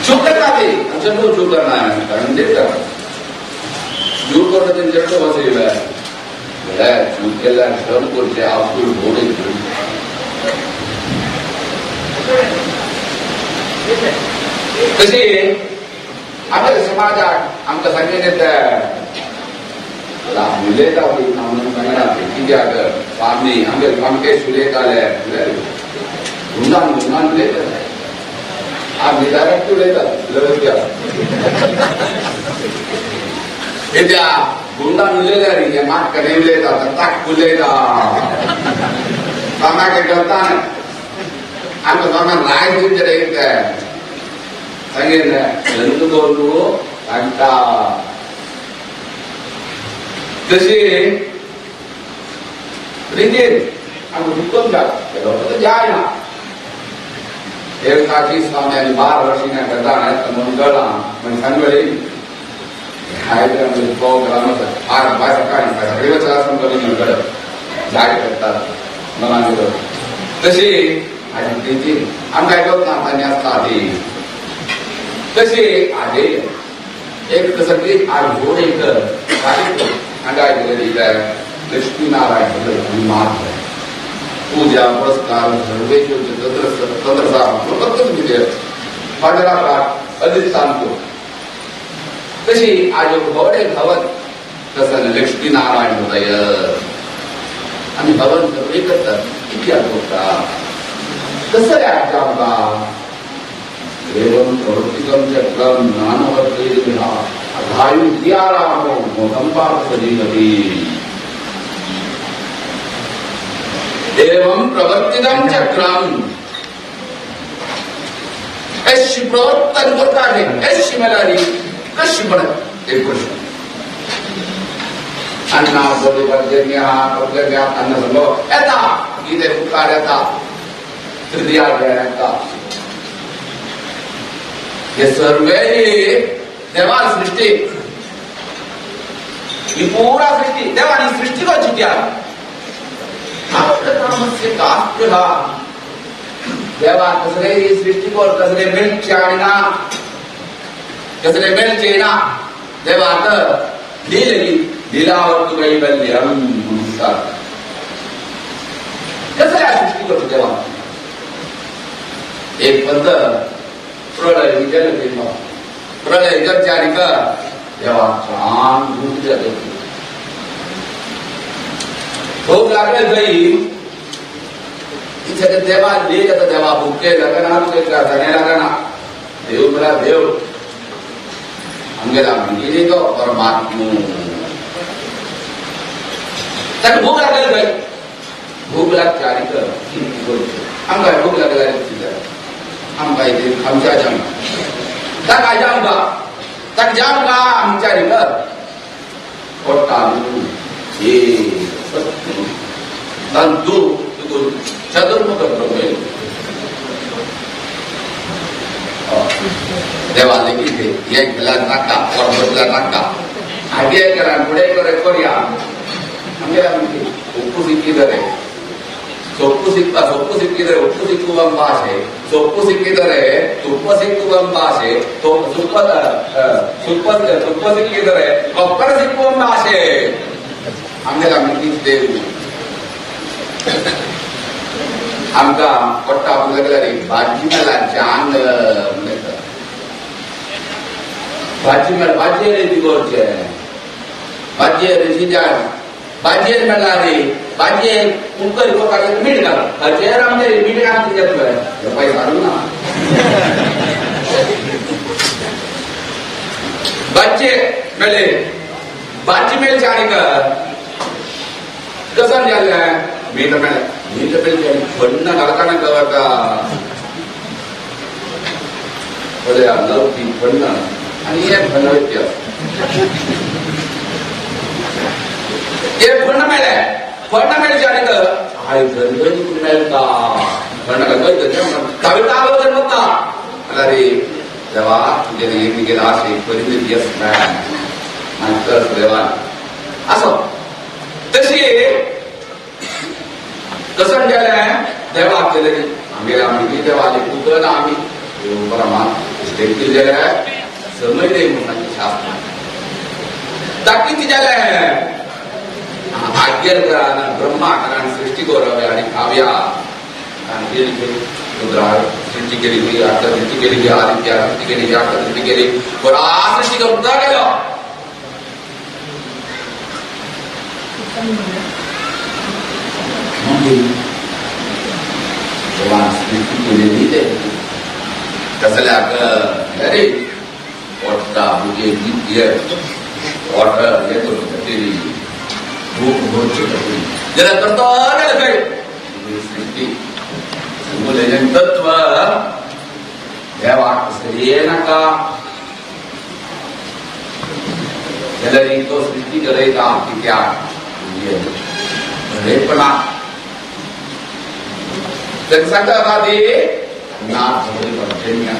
चूक करता ती चेंडू चूक करना कारण देता चूक करता ते चेंडू वसयले जाल्यार चूक केल्यार श्रम करचे आपूण भोवडे तशी आमच्या समाजाक आमकां सांगितलें उलयता सांगना कित्याक स्वामी आमगे सामके उलयताले गुंडान गुंडान उलयताले आमी डायरेक्ट उलयतात कित्याक गुंडान उलयल्यार हे मात कडेन उलयता ताक उलयता स्वाम्याक करता आमकां स्वाम्यान राय दिवचें कितें सांगितलें जंतू करून सांगता तशी रितीन आमकां हुकम जाता जायना एक काशी स्वामी आनी 12 वर्षी करता म्हणून कळ्ळां म्हणजे सांगली प्रोग्राम बाय सकाळी सगळे वचला कमी कळत जाय करतात मनान तशी आनी रितीन आमकां आयकत ना तांणी आसता ती तशी आजे एक सगळी आज व्हड एक कार्यक्रम हांगा आयकलेली लक्ष्मीनारायण मात पूजा पुरस्कार सर्वेश्वर तंत्र कितें पांडरा अधिष्ठान तशी आज व्हड एक हवन तसं लक्ष्मीनारायण उदय आमी हवन सगळी करतात कित्याक करता कसं आमकां एवं प्रवृत्तिकं चक्रं ज्ञानवर्धयितुः अघायुत्यारामो मोदम्बासजीवति एवं प्रवर्तितं चक्रं एशी प्रवर्तन करता आहे एशी मेलारी कशी पडत एक प्रश्न अन्ना पर्जन्य पर्जन्य अन्न संभव येता गीते मुखार येता तृतीयाध्याय येता हे सर्वे देवा सृष्टी ही पुरा सृष्टी देवानी सृष्टी करची त्या कास्पृहा देवा कसले ही सृष्टी कर कसले मेळचे आनी ना कसले मेळचे ना देवा तर लील लीलावत कैवल्यम म्हणतात कसले सृष्टी करची देवा एक पद्धत प्रलय केलं प्रलय करच्या आनी देवा छान भूक जाते भूक लागले थंय इथे देवा लील आता देवा भुके लागना सगळे लागना देव म्हळ्यार देव आमगेला म्हणजे तो परमात्मो ताका भूक लागले थंय भूक लागच्या आनी आमकां भूक लागल्यार आमकां इथे आमच्या जाम ताका जाम का ताका जाम का आमच्या रे पोटा हे तंतु चतुर्मुख ब्रह्म देवा लेगीत एक केल्यार नाका पोट बसल्यार नाका आगे करा फुडें कर करया आमगे उप्पू सिक्किದರೆ ಸೊಪ್ಪು ಸಿಕ್ಕ ಸೊಪ್ಪು ಸಿಕ್ಕಿದರೆ ಉಪ್ಪು ಸಿಕ್ಕುವ ಆಸೆ ಸೊಪ್ಪು ಸಿಕ್ಕಿದರೆ ತುಪ್ಪ ಸಿಕ್ಕುವ ಆಸೆ ತುಪ್ಪ ತುಪ್ಪ ತುಪ್ಪ ಸಿಕ್ಕಿದರೆ ಕೊಪ್ಪರ ಸಿಕ್ಕುವ ಆಸೆ आमगेला देव आमकां पोट्टा लागल्यार भाजी मेळ्ळा चांग भाजी मेळ भाजयेर ती करचे भाजयेर शिजान भाजयेर मेळ्ळा रे भाजयेर कुकर करपाक मीठ घाल भाजयेर आमचे मीठ घालून पयस हाडूं ना. बच्चे मेले बच्चे मेल जाने का कसं झालं मीठ मेले मीठ मेल बಣ್ಣ ಕಲಕಣ ಕವಕ लवकी बಣ್ಣ आणि हे बಣ್ಣ व्यत्यास हे बಣ್ಣ मेले बಣ್ಣ मेल जाने का हाय गंधनी मेलता बಣ್ಣ कविता आलोचन होता अरे देवा तुझे गेला असे परिणती आणि तर देवा असो तशी कसं गेलं देवा केले आम्ही आम्ही देवाले कुठं ना आम्ही परमा केले समजले म्हणून शास्त्र ताकी जाले आज्ञा ब्रह्मा कारण सृष्टी गौरव आणि काव्या आणि रुद्रा सृष्टी केली हुई आता सृष्टी केली हुई आदित्य सृष्टी केली आता सृष्टी केली बरा सृष्टी करून गेलो सृष्टी केलेली ते कसल्या अरे वॉटर हे करून ज्याला करतो काय सृष्टी तत्व देवाक ये नाका जाल्यार तो सृष्टी करयता कित्याक बरेपणा ताका सांगता ती ना पर्जन्य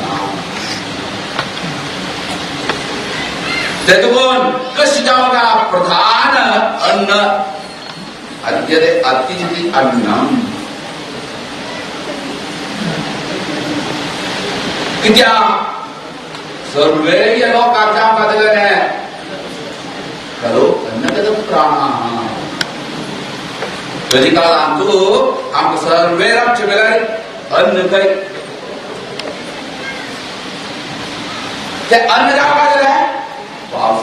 तेतून कशी जावंक प्रधान अन्न अद्यते अतिथि अन्नम कित्याक सर्वे लोकांक जावंक जातलें खरो अन्नगत प्राणाः कलिकालांतु आमकां सर्वे रावचे बेल्यार अन्न खंय ते अन्न जावंक काय जालें पावस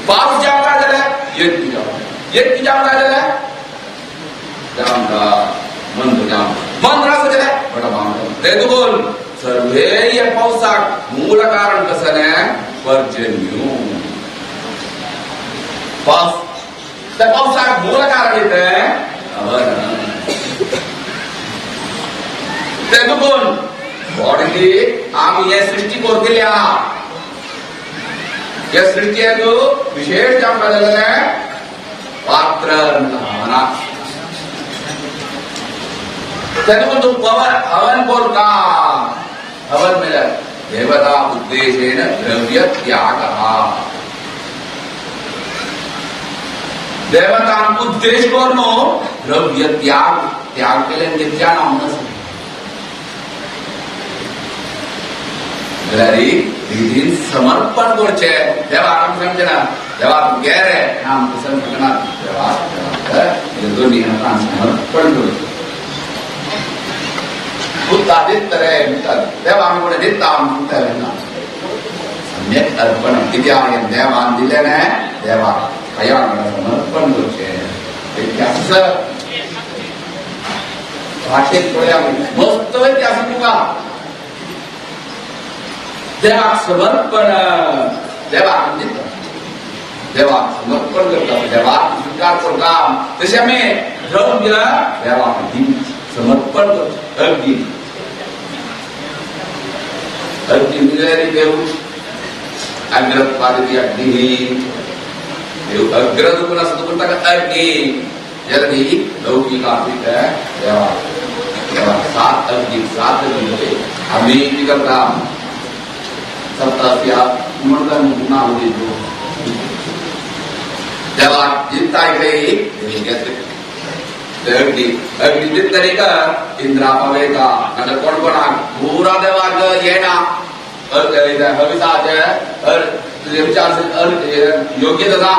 पावस जावंक काय जालें यज्ञ जावंक यज्ञ जावंक काय जालें जावंक मंत्र जावंक मंत्र आसा जालें बट बांद तेतून सर्वे ह्या पावसाक मूळ कारण कसलें पर्जन्य पावस त्या पावसाक मूळ कारण येतें तेतून बॉडी आमी हे सृष्टी करतले आहा हे सृष्टीक विशेष जावंक जालें पात्र भावना तेतून तूं पवन हवन करता हवन मेल्यार देवता उद्देशेन द्रव्य त्याग देवतांक उद्देश करून द्रव्य त्याग त्याग केल्यान ज्ञान आमकां जाल्यार विधीन समर्पण करचें देवाक आमी समजना देवाक गे रे आमकां समजना देवाक दोन्ही हातान समर्पण करचें पुता दिता रे देवा आमी कोणें दिता आमकां ना सम्यक अर्पण कित्याक देवान दिलें न्ही देवाक हया समर्पण करचें इतिहास भाशेक पळया मस्त इतिहास तुका देवाक समर्पण देवाक दिता देवाक समर्पण करता देवाक स्वीकार करता तशें आमी द्रव्य देवाक समर्पण करता अग्नी अग्नी म्हणजे देव अग्रत्वादी अग्नी देव अग्र दुखून आसा दुखून ताका अग्नी जाल्यार ही लौकीक आसीत देवा देवा सात अग्नी सात अग्नी आमी कितें करता सप्तास्या म्हणटा ना उलयतो देवाक दिता घेतले अग्नी अग्नी दितली का इंद्रा पावयता नाजाल्यार कोण कोणाक पुरा देवाक येना हविसाचे विचार योग्य ना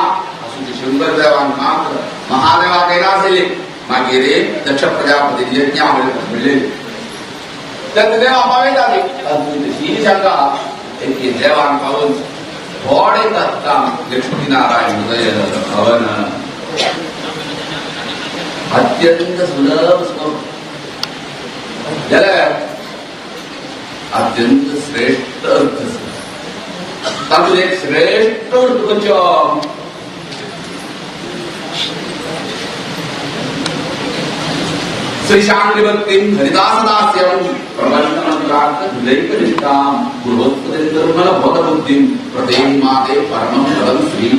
आसूं शंकर देवान मात्र महादेवाक येना आशिल्ली मागीर दक्ष प्रजापती यज्ञ म्हणले तेन्ना देवा पावयता ती सांगा एक देवान पावून थोडे काम लक्ष्मी नारायण हवन अत्यंत सुलभ जाल्यार अत्यंत श्रेष्ठ अर्थ. तातूंत एक श्रेष्ठ खंयचो श्रीशांग्रिभक्तिं हरिदासदास्यं प्रबन्धमन्त्रार्थनिष्ठां गुरोत्पतिर्मलभोगबुद्धिं प्रदें माते परमं पदं श्री.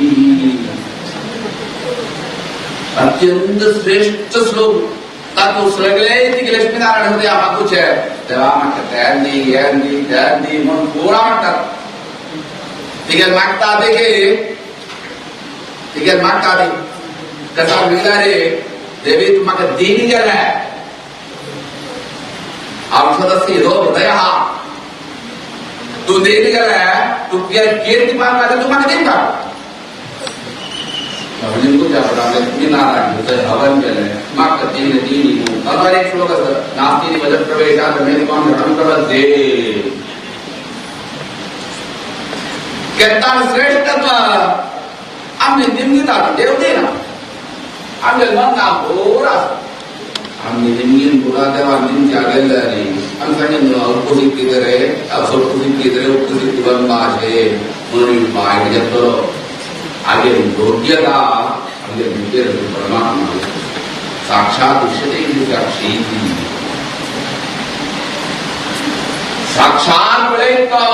अत्यंत श्रेष्ठ श्लोक. तातूंत सगळे तिगे लक्ष्मीनारायण होते मागूचे तेव्हा म्हणटात त्यांनी यांनी त्यांनी म्हणून पुरा म्हणटात. तिगे मागता ते तिगे मागता ते कसा म्हणला रे देवी तूं म्हाका दीन गेले औषधस्य यथो हृदयः तूं दीन गेले तूं कीर्ती पावला तूं म्हाका दीन काड. लक्ष्मीनारायण हवन केलें म्हाका दीन दीन. तातूंत एक श्लोक आसा नास्ति वजन प्रवेशात् मेदिकां शरणं प्रपद्ये. केन्ना श्रेष्ठत्व आमी निमगितात देव दिना. आमगे मन ना बोर आसा. आमी निमगीन पुरा देवा निमच्या गेल्ले न्ही. आमी सांगेन उप्पू सिक्कितरे सोप्पू सिक्कितरे उप्पू सिक्की बनपाचें म्हणून बायक घेतलो. आगे योग्यता आमगे भितर परमात्मा साक्षात उच्यते साक्षी साक्षात पळयता.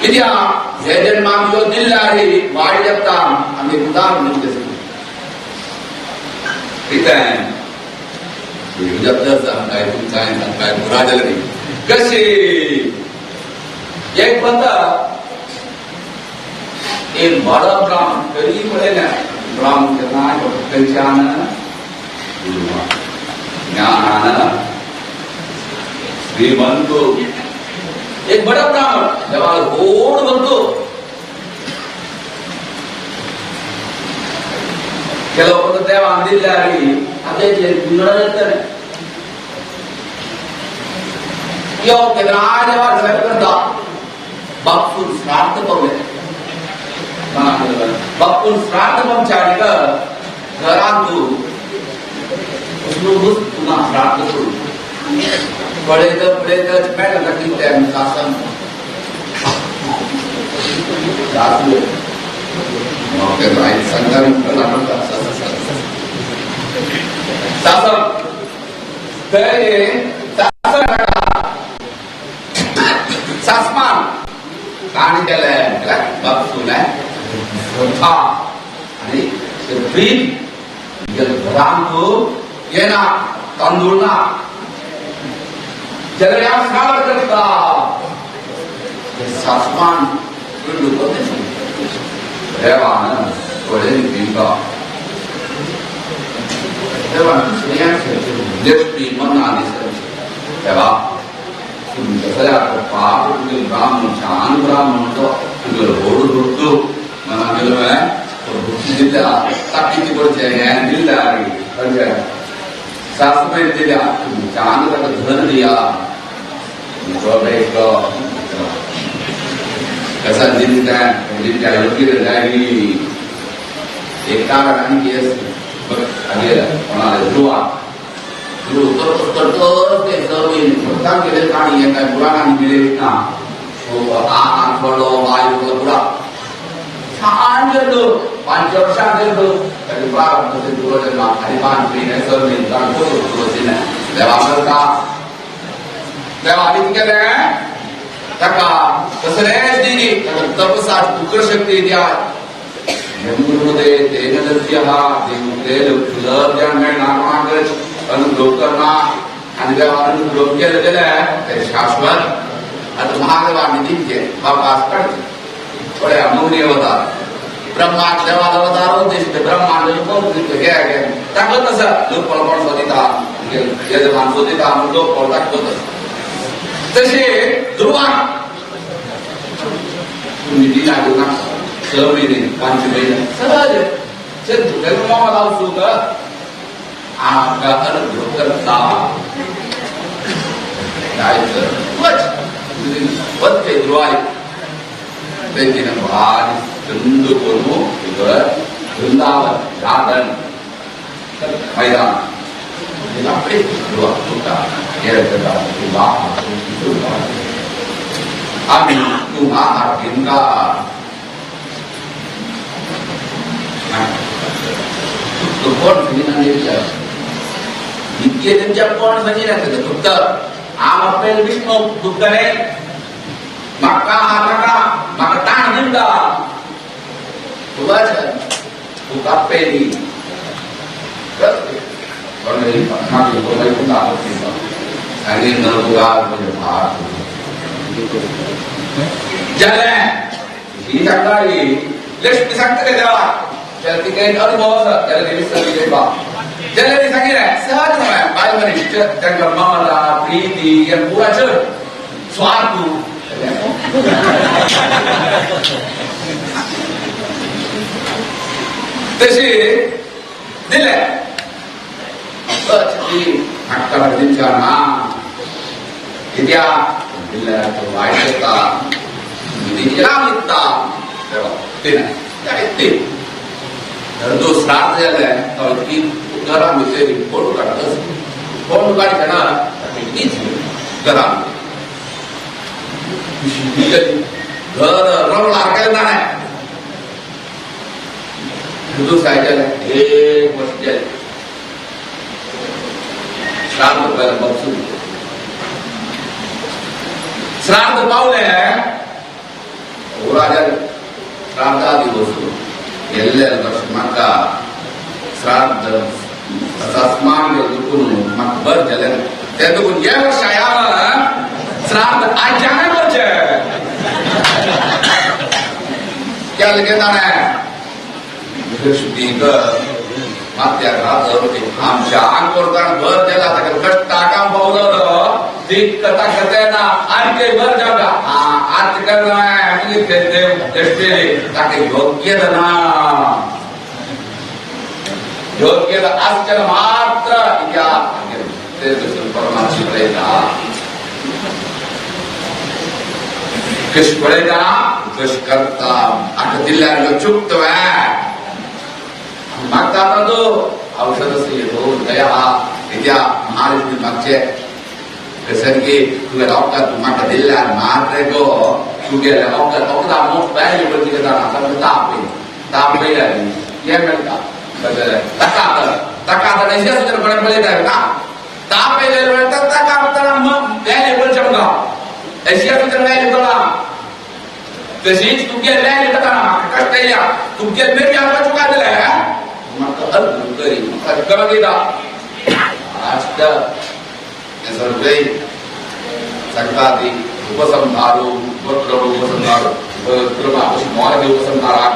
कित्याक हे जन्माक जो दिल्ले आहे वायट जगता आमी उदार म्हणून कितें जगता सांगताय तुमकां सांगताय पुरा जालें न्ही. कशी एक बंदा एक बरो ब्राह्मण तरी पळयलें ब्राह्मण केन्ना खंयच्यान ज्ञानान श्रीमंत एक बडा ब्राह्मण देवा गोड म्हणतो. ಕೆಲವೊಂದು ದೇವ ಅಂದಿಲ್ಲಾಗಿ ಅದೇ येतले यो केन्ना देवा करता बापून श्राद्ध पावले बापून श्राद्ध पंचारिक घरांत तुका श्राद्ध करून पळयत पळयत मेळटा कितें सासन सासू सासन सासमान ताणें केलें बापून श्रद्धा आनी प्रीत घरांत येना तांदूळ ना जाल्यार श्रावण करता सासमान देवान पळयली पिंका देवान लक्ष्मी मना दिसता देवा तुमच्या पाप तुगे ब्राह्मण छान ब्राह्मण तो तुगे होड दुड्डू मना गेलो बुद्धी दिल्या ताकी करचें हें दिल्या सासूबाई दिल्या छान ताका धन दिया कसा दिसता योग्य जागी एक कारण आनी केस कोणाले ध्रुवा ध्रुव करतच ते सर्व स्वता केले काणी हे काय पुराणांनी मिळेल ना आ थोडो वायू पुरा छान गेलो 5 वर्षां गेलो ताका प्रारब्ध ध्रुव जन्मा आनी 5 महिने 6 महिने ध्रुव देवा करता देवा आनी केलें ताका कसलेच दिली ताका तपसात उग्र शक्ती द्या तेन दद्यः देव मेळना कोणाकच अनुग्रह करना आनी देवान अनुग्रह केले जाल्यार ते शाश्वत. आतां महादेवान दिवचें बापास काडचें पळया मौनी अवतार ब्रह्माक देवान अवतार उद्देश ब्रह्मांड घे घे ताकत आसा लोक कोण सोदिता यजमान सोदिता म्हणून लोक कोण ताकत आसा. तशें ध्रुवाक तुम्ही दिना घेवना 6 महिने 5 महिने सहज सुख अनुग्रह करता ध्रुवाय भारी चंद करून वृंदावन गार्डन मैदान ध्रुवा आमी तूं आहार घेवंका तो कोण सांगिना इतके तुमच्या कोण सांगिना फक्त आम आपल्याला विष्णू दुखतले म्हाका नाका म्हाका ताण दिवंका तूं कापेली जालें ही सांगता लक्ष्मी सांगता काय देवा जाल्यार तिका एक अनुभव आसा जाल्यार तेणी सांगिल्लें बा जाल्यार ती सांगिल्लें सहज न्हय बायल मनीस तांकां ममता प्रिती हें पुरा चड स्वार्थ तशी दिलें हाडटा दिवच्या ना कित्याक दिल्यार तो वायट जाता लांब दिता ते धरदो श्राद्ध जालें तो इतकी घरां भितर फोटो काडटाच फोटो काडटना इतलीच घरां घर रमला केलें ना दुसऱ्या जालें एक वर्स जालें श्राद्ध पयलें बसून श्राद्ध पावलें उरा जालें श्राद्धादी वस्तू गेल्ले वर्स म्हाका श्राद्ध सस्मान दुखून म्हाका बरें जालें तें दुखून हे वर्सा ह्या श्राद्ध आयच्यानय करचें केलें कितें ताणें लक्ष्मीक मात्याक आमच्या आंग करताना भर गेला ताका कश्टाक पावलो ती कथा करता आरती भर जाता आरती करना लक्ष्मी ताका योग्यता ना योग्यता आसचें मात्र ते परमात्मा पळयता कश पळयता कश करता आतां दिल्यार चुकतो मागता तो औषधस्य दया विद्या महालक्ष्मी मागचे कसं की तुगे वखद तूं म्हाका दिल्यार मात्र गो तुगेलें वखद वखदां मोस्ट व्हॅल्युएबल कितें जाणा आतां ताप ताप येयल्यार हें मेळटा ताका ताका आतां अशें सुद्दां कोणें पळयता ना ताप येयले मेळटा ताका आतां व्हॅल्युएबल चमका अशें सुद्दां व्हॅल्युएबल आहा तशीच तुगे व्हॅल्यू जाता म्हाका कश्ट येयल्या तुगे मेरी आमकां चुका दिलें म्हाका अद्भुत करी म्हाका दिता अष्ट सर्वे सांगता ती उपसंहारो उपक्रम उपसंहारो उपक्रम अशी उपसंहाराक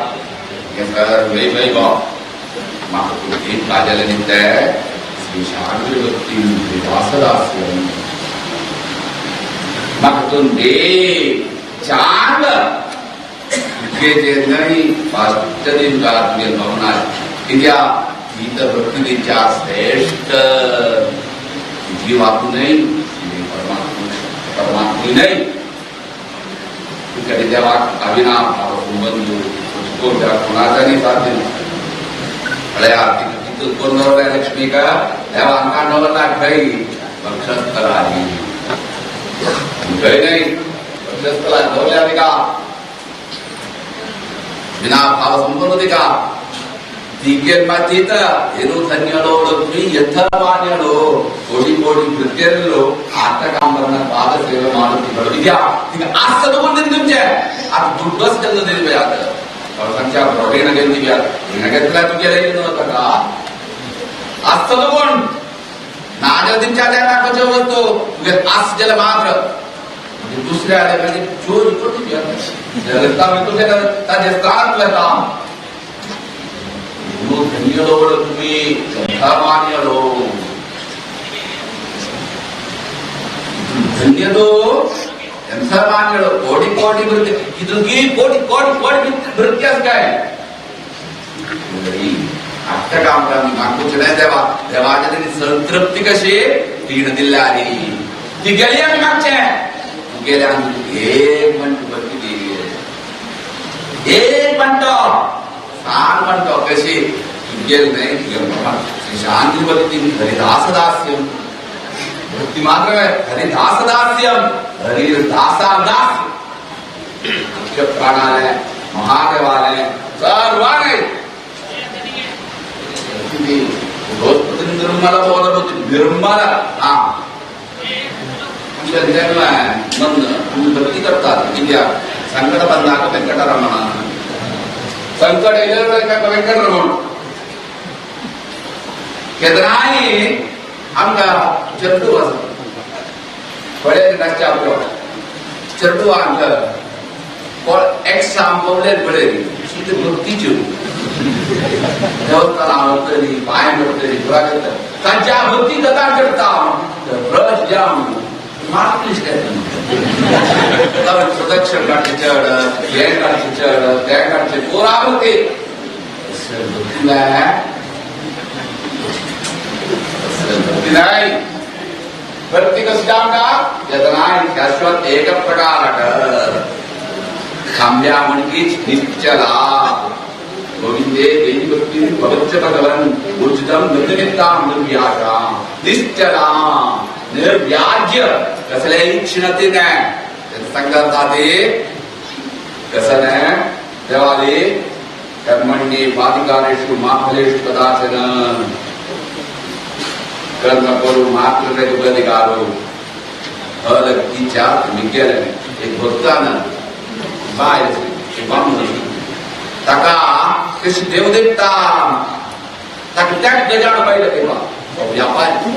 हें सर्वै वैभव म्हाका तुजी काजल निमते श्री शांतिभक्ती दासदास्यम म्हाका तूं दे चांग तुगे जे न्हय पाश्च दिनकार तुगे भावना कित्याक ही तर भक्तीच्या श्रेष्ठ जीवातून न्हय परमात्मा परमात्मी न्हय तुका देवाक अविनाभाव संबंध कोणत्या कोणाचा न्ही साध्य पळया तितून कोण दवरल्या लक्ष्मीक देवान काण दवरला खंय वक्षस्थलारी खंय न्हय वक्षस्थलार दवरल्या तिका विना भाव संबंध तिका तिगेन मातीत ಏನು ಧನ್ಯಳೋ ಲಕ್ಷ್ಮಿ ಯಥಮಾನ್ಯಳೋ ಕೋಟಿ ಕೋಟಿ ಕೃತ್ಯರಲ್ಲೋ ಆತಕಾಂಬರನ ಪಾದ ಸೇವೆ ಮಾಡುತ್ತಿದ್ದಳು ವಿದ್ಯಾ ಈಗ ಆಸ್ತದ ಬಂದಿದ್ದು तुमचे आता दुड्डोच केल्लो दिली आता सांगच्या ऋण घेतली ऋण घेतला तुगेले नव्हतं का आस्तलो कोण नाजाल्यार तुमच्या त्या दाखोवच्यो वस्तू तुगे आस गेले मात्र म्हणजे दुसऱ्या आले म्हणजे चोरी करून तुझ्या ताजे त्रास येता ಧನ್ಯಳೋ ಲಕ್ಷ್ಮೀ ಯಥಮಾನ್ಯಳೋ ಧನ್ಯದೋ ಎಂಥಮಾನ್ಯಳು ಕೋಟಿ ಕೋಟಿ ಬರುತ್ತೆ ಇದ್ರಿಗೆ ಕೋಟಿ ಕೋಟಿ ಕೋಟಿ ಭೃತ್ಯಾಸ काय अष्टकामरांनी मागूचे देवा देवाच्या तरी संतृप्ती कशी तीण दिल्या रे ती गेली आमी मागचे गेल्या एक म्हणतो भक्ती दी एक म्हणतो सांग म्हणतो कशी गेल नाही शांती भक्ती हरिदासदास्यम भक्ती मात्र हरिदासदास्यम हरिदासा दास मुख्य प्राणाले महादेवाले सर्वाने निर्मल बोधबुद्धी निर्मल हा आमच्या मन आम्ही भक्ती करतात कित्याक संकट बंदाक वेंकटरमण संकट येयलें वेंकटरमण केदरांय आमकां चेडू आसा पळय नासच्या आपलो चेडू आमकां कोण एक्स आमकां पळय ती भक्तीच्यो देवस्थानां वतली पांय पडटली पुरा करता तांच्या भक्ती कथा करता ब्रश जाम मार्क प्रदक्षिण काडचे चड हें काडचे चड तें काडचे पुरा भक्ती भक्ती भक्ती नाही. भक्ती कशी जाम का यदनाय शाश्वत एक प्रकार खांब्या म्हणकीच निश्चला गोविंदे देवी भक्ती भगवच्च भगवन उर्जितम निर्निमित्तां निर्व्याजां निश्चलां निर्व्याज्य कसलेही क्षीणते नाही सांगता ते कसं नाही देवाले कर्मण्ये बाधिकारेषु मा फलेषु कदाचन कर्म करू मात्र तुका अलगीच्या मिगेले एक भक्तान बायल एक बामण ताका कशी देव देवता ताका त्याच गजाण पाहिलं तेव्हा व्यापारी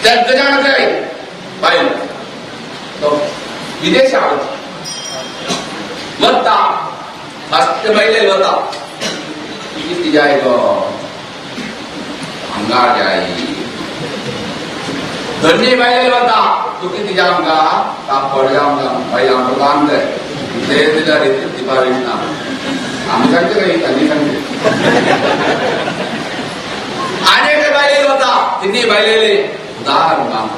त्याच गजाण काय पाहिलं तो विदेशात वता फस्ट पहिले वता किती जाय गो हांगा जाय धन्य बायले वता तू किती जाम का कापड जाम का बाई आमकां काम जाय ते दिल्यार दिपावली ना आमी सांगते काही त्यांनी सांगते अनेक बायले वता तिन्ही बायलेले उदार काम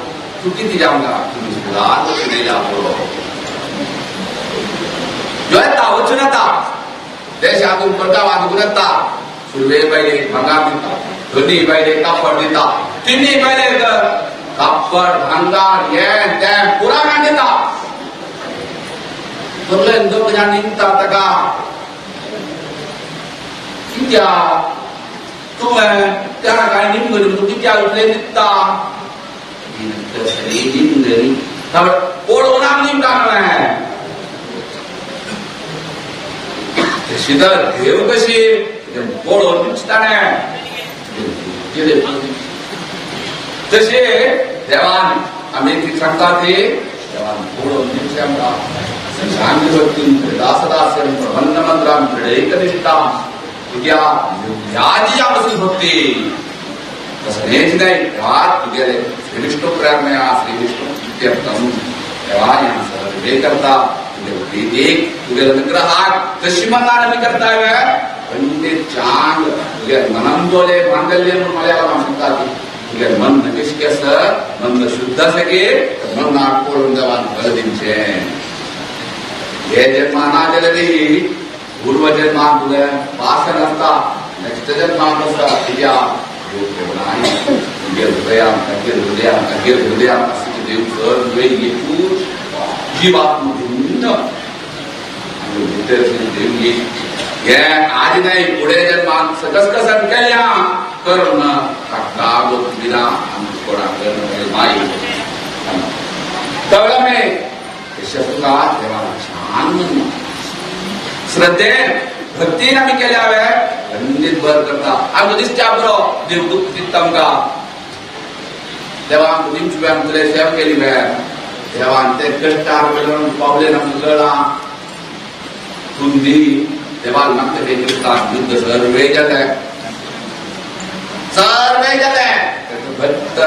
तू किती जाम का तुम्ही उदार नाही जातो येता वचून येता देशातून परगावातून येता सुर्वे बायले भांगार दिता दोन्ही बायले कापड दिता तिन्ही बायले कापड भांगार हें तें पुरा काण दिता सगळे दोग जाण निमता ताका कित्याक तुवें त्या काय निमगरी तूं कित्याक उठले दिता निमगरी पळोवन आमी निमता न्हय तशी तर देव कशी पळोवन निमता न्हय तशे देवान आमी ती सांगता ती देवान पळोवन निमचे आमकां शांती भक्ती दासदास्यं प्रबंध मंत्रां दृढैकनिष्ठां कित्याक ह्याजी आमची भक्ती तसं हेच नाही देवात तुगेले श्री विष्णू प्रेरणया श्री विष्णू इत्यर्थं देवाय सर्वे करता तुगे प्रीतीक तुगे अनुग्रहाक तशी मनान आमी करताय पंडित चांग तुगे मनंबोले मांगल्य म्हणून मलयाळम सांगता ती तुगे मन कशी आसा मन शुद्ध आसा की मनाक पळोवन देवान फल दिवचें हे जन्मा ना जाल्यार पूर्व जन्मात तुगे वासन आसता नेक्स्ट जन्मात आसता कित्याक देव प्रेरणाय तुगे हृदयान तागे हृदयान तागे हृदयान आसा देव सर्वे एकूच जीवात्म भिन्न आनी भितर देव एक हे आज नाही फुडें जन्मात सकस कसन केल्या कर्ण ताका गोतविना आमकां कोणाक कर्ण माई तवळमे तुका देवान छान श्रद्धेन भक्तीन आमी केल्या हांवें खंडीत बर करता आमकां दिसता बरो देव दुःख दिता आमकां देवा आमकां दिवची बी आमकां तुवें सेवा केली बे देवान ते कश्टार वयल्यान पावले आमकां कळ्ळां तुंदी देवान मागता ते करता युद्ध सर्वे जालें सर्वे जालें भक्त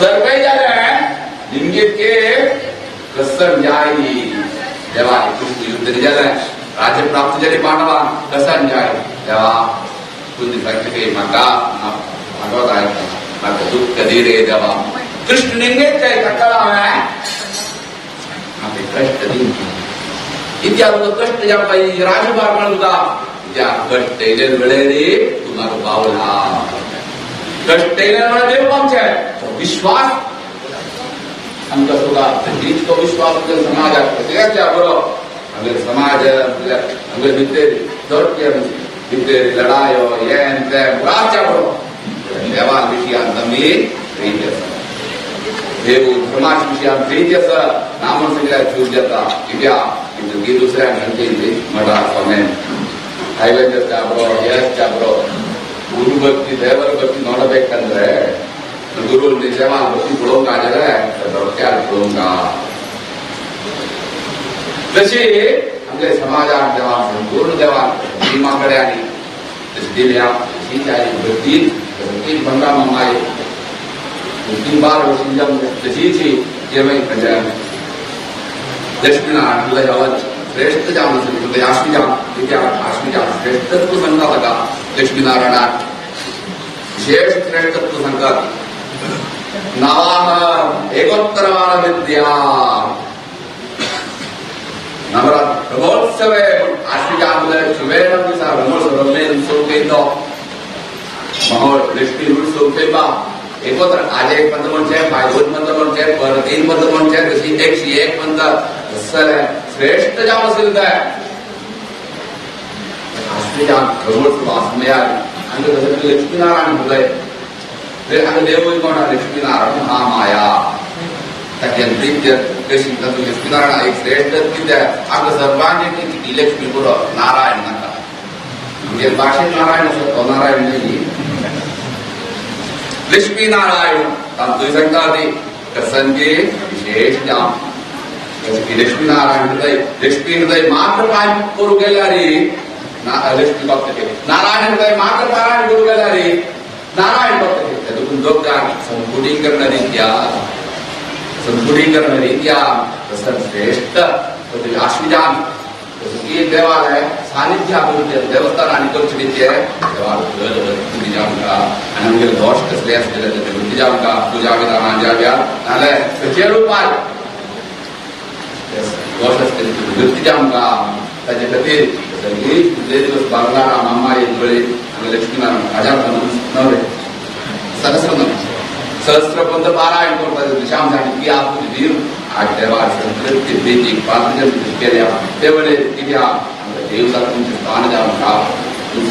सर्वे जालें लिंगीत के कसन जाय देवा कृष्ण युद्ध जालें राज्य प्राप्त जाली पांडवा कसन जाय देवा कुंदी सांगते म्हाका भागवत आयता म्हाका दुःख दी रे देवा कृष्ण निंगेत काय कळ्ळां हांवें म्हाका कश्ट दी इतिहास तुका कश्ट जावपा राजभार म्हण तुका इतिहास कश्ट येयले वेळेर तूं म्हाका पावला कश्ट येयले म्हळ्यार देव पावचे विश्वास आमकां सुद्दां इतको विश्वास समाजाक कित्याक बरो आमगे समाज आमगे भितर दौडके भितर लढायो हें तें पुराच्या बरो देवा विशयान आमी प्रीती आसा देव धर्माच्या विशयान प्रीती आसा ना म्हण सगळ्याक चूक जाता कित्याक की दुसऱ्या घंटे मठा स्वामी ನೈವೇದ್ಯ ಬರೋ ಯಶ್ಚ ಬರೋ ಗುರು ಭಕ್ತಿ ದೇವರ ಭಕ್ತಿ ನೋಡಬೇಕಂದ್ರೆ ಗುರು ನಿಜವ ಭಕ್ತಿ ಕೊಡೋಂಗಾದರೆ ದೊರಕ್ಯಾರ ಕೊಡೋಂಗ तशी आमच्या समाजात देवा संपूर्ण देवा भीमाकडे आली तशी दिल्या तशीच आली भक्ती भक्ती भंगा मामाई 3-12 वर्ष तशीच लक्ष्मीनारायण यावत श्रेष्ठ जाम आश्विजाम आश्विजाम श्रेष्ठत्व सांगता ताका लक्ष्मीनारायणाक विशेष श्रेष्ठत्व सांगतात नवाह एकोत्तरवान विद्या नवरात्र ब्रह्मोत्सवे आश्विजाम शुभेन दिसा ब्रह्मोत्सव रमेन सोपेंदो महोळ लक्ष्मी उत्सव केबा एकोत्र आज एक पंत म्हणचे फाय दोन पंत म्हणचे पर 3 पंत म्हणचे तशी 101 पंत तसले श्रेष्ठ जाम असेल काय आश्विजाम ब्रह्मोत्सव आसमयार आणि तसं लक्ष्मीनारायण हृदय हांगा देवूय कोण लक्ष्मीनारायण महामाया ताके प्रीत्य कशी तातूंत लक्ष्मीनारायण एक श्रेष्ठ कितें आमकां सर्वांचे ती लक्ष्मी पुरो नारायण नाका म्हणजे भाशेन नारायण आसा तो नारायण न्ही लक्ष्मी नारायण तातूंय सांगता ती प्रसंगे विशेष जाम लक्ष्मी नारायण हृदय लक्ष्मी हृदय मात्र पाय करूं गेल्यार लक्ष्मी बाप्त नारायण हृदय मात्र पारायण करूं गेल्यार नारायण बाप्त तातूंत दोगांक संपुटीकरण रित्या संपुटीकरण रित्या तसं श्रेष्ठ आश्विजान की देवालय सानिध्य अभिवृद्धी देवस्थान आनी करचे रित्ये देवालय वृत्ती जावंका आनी आमगेले दोश कसले आसतले ते वृत्ती जावंका पुजा विधानां जाव्या नाल्यार खंयचे रुपार दोश आसतले ते वृत्ती जावंका ताजे खातीर सगळी कितले दिवस बांगला मामा येतळे आनी लक्ष्मीनारायण हजार नवरे सहस्र सहस्रपंथ पारायण करपाचें दिशाम जाणी की आपूण वीर आज देवार संतृप्ती प्रीती पात्र केल्या ते वेळे कित्याक आमकां देव तुमचें स्थान जावन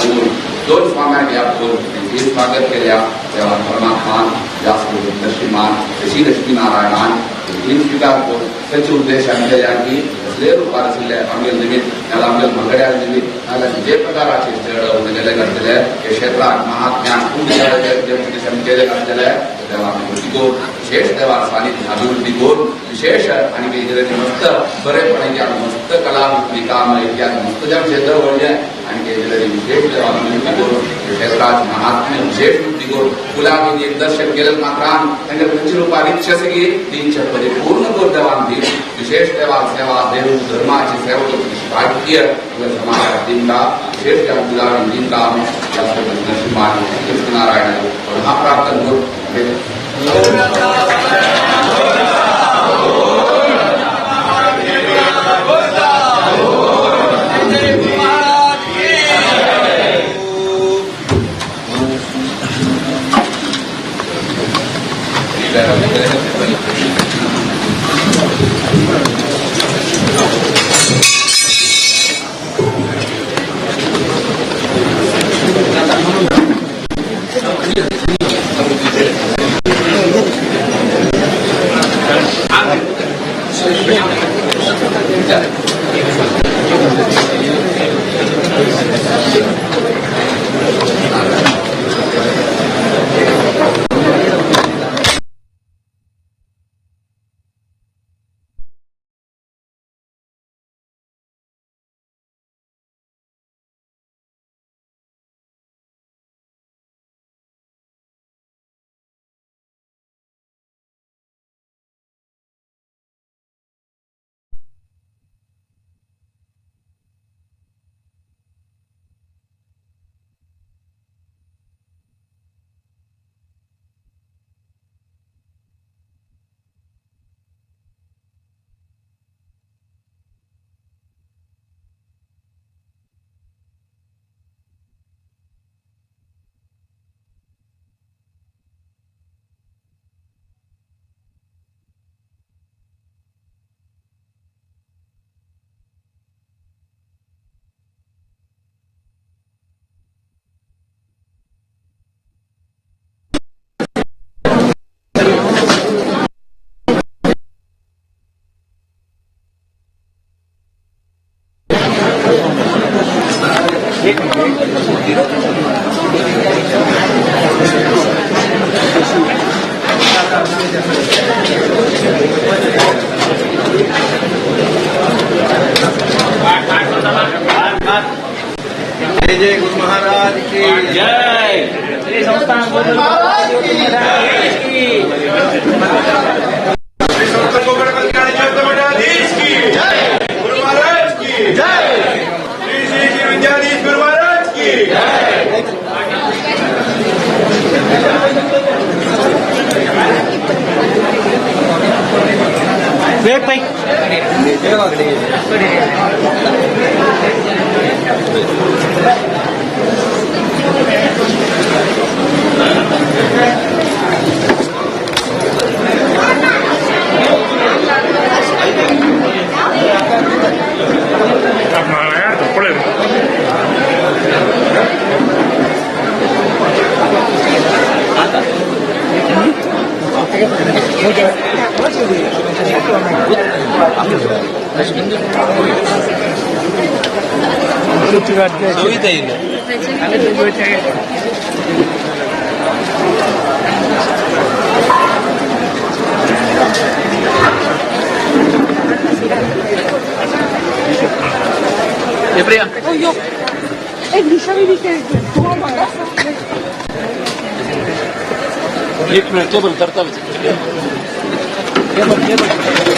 सांगून दोन स्वाम्यांक ह्या पळोवन स्वागत केल्या देवा परमात्मान जास्त लक्ष्मीमान तशी लक्ष्मीनारायणान ही स्विकार करून तांचे उद्देश आमगेले की कसले रुपार आशिल्ले आमगेले निमित्त नाल्यार आमगेले मंगड्या निमित्त नाल्यार जे प्रकाराचे चड गेले आसतले हे क्षेत्राक महात्म्यान खूब केले आसतले देवा वृत्ती करून विशेष देवा सानिध्य अभिवृद्धी करून विशेष आनी मस्त बरेपण मस्त कलावृत्ती काम मस्त ज्या क्षेत्र व्हडलें आनी विशेष देवा अभिवृद्धी करून क्षेत्राक महात्म्य विशेष वृद्धी करून फुलां दर्शन केले मात्रान तांकां खंयच्या रुपार इच्छा आसा की ती इच्छा परिपूर्ण करून देवान दी विशेष देवा सेवा देव धर्माची सेवा करची भाग्य समाजाक दिंका विशेष गुलाबी दिंका लक्ष्मीनारायण महाप्राप्त करून जय जय गुरु महाराज की जय. श्री संस्थान महाराज की. श्री समर्थ कोकण कल्याण मठाधीश की जय, गुरु महाराज की जय, श्री श्री श्री विद्याधीश गुरु महाराज की जय. एक मिनिट, टेबल करता. Table table.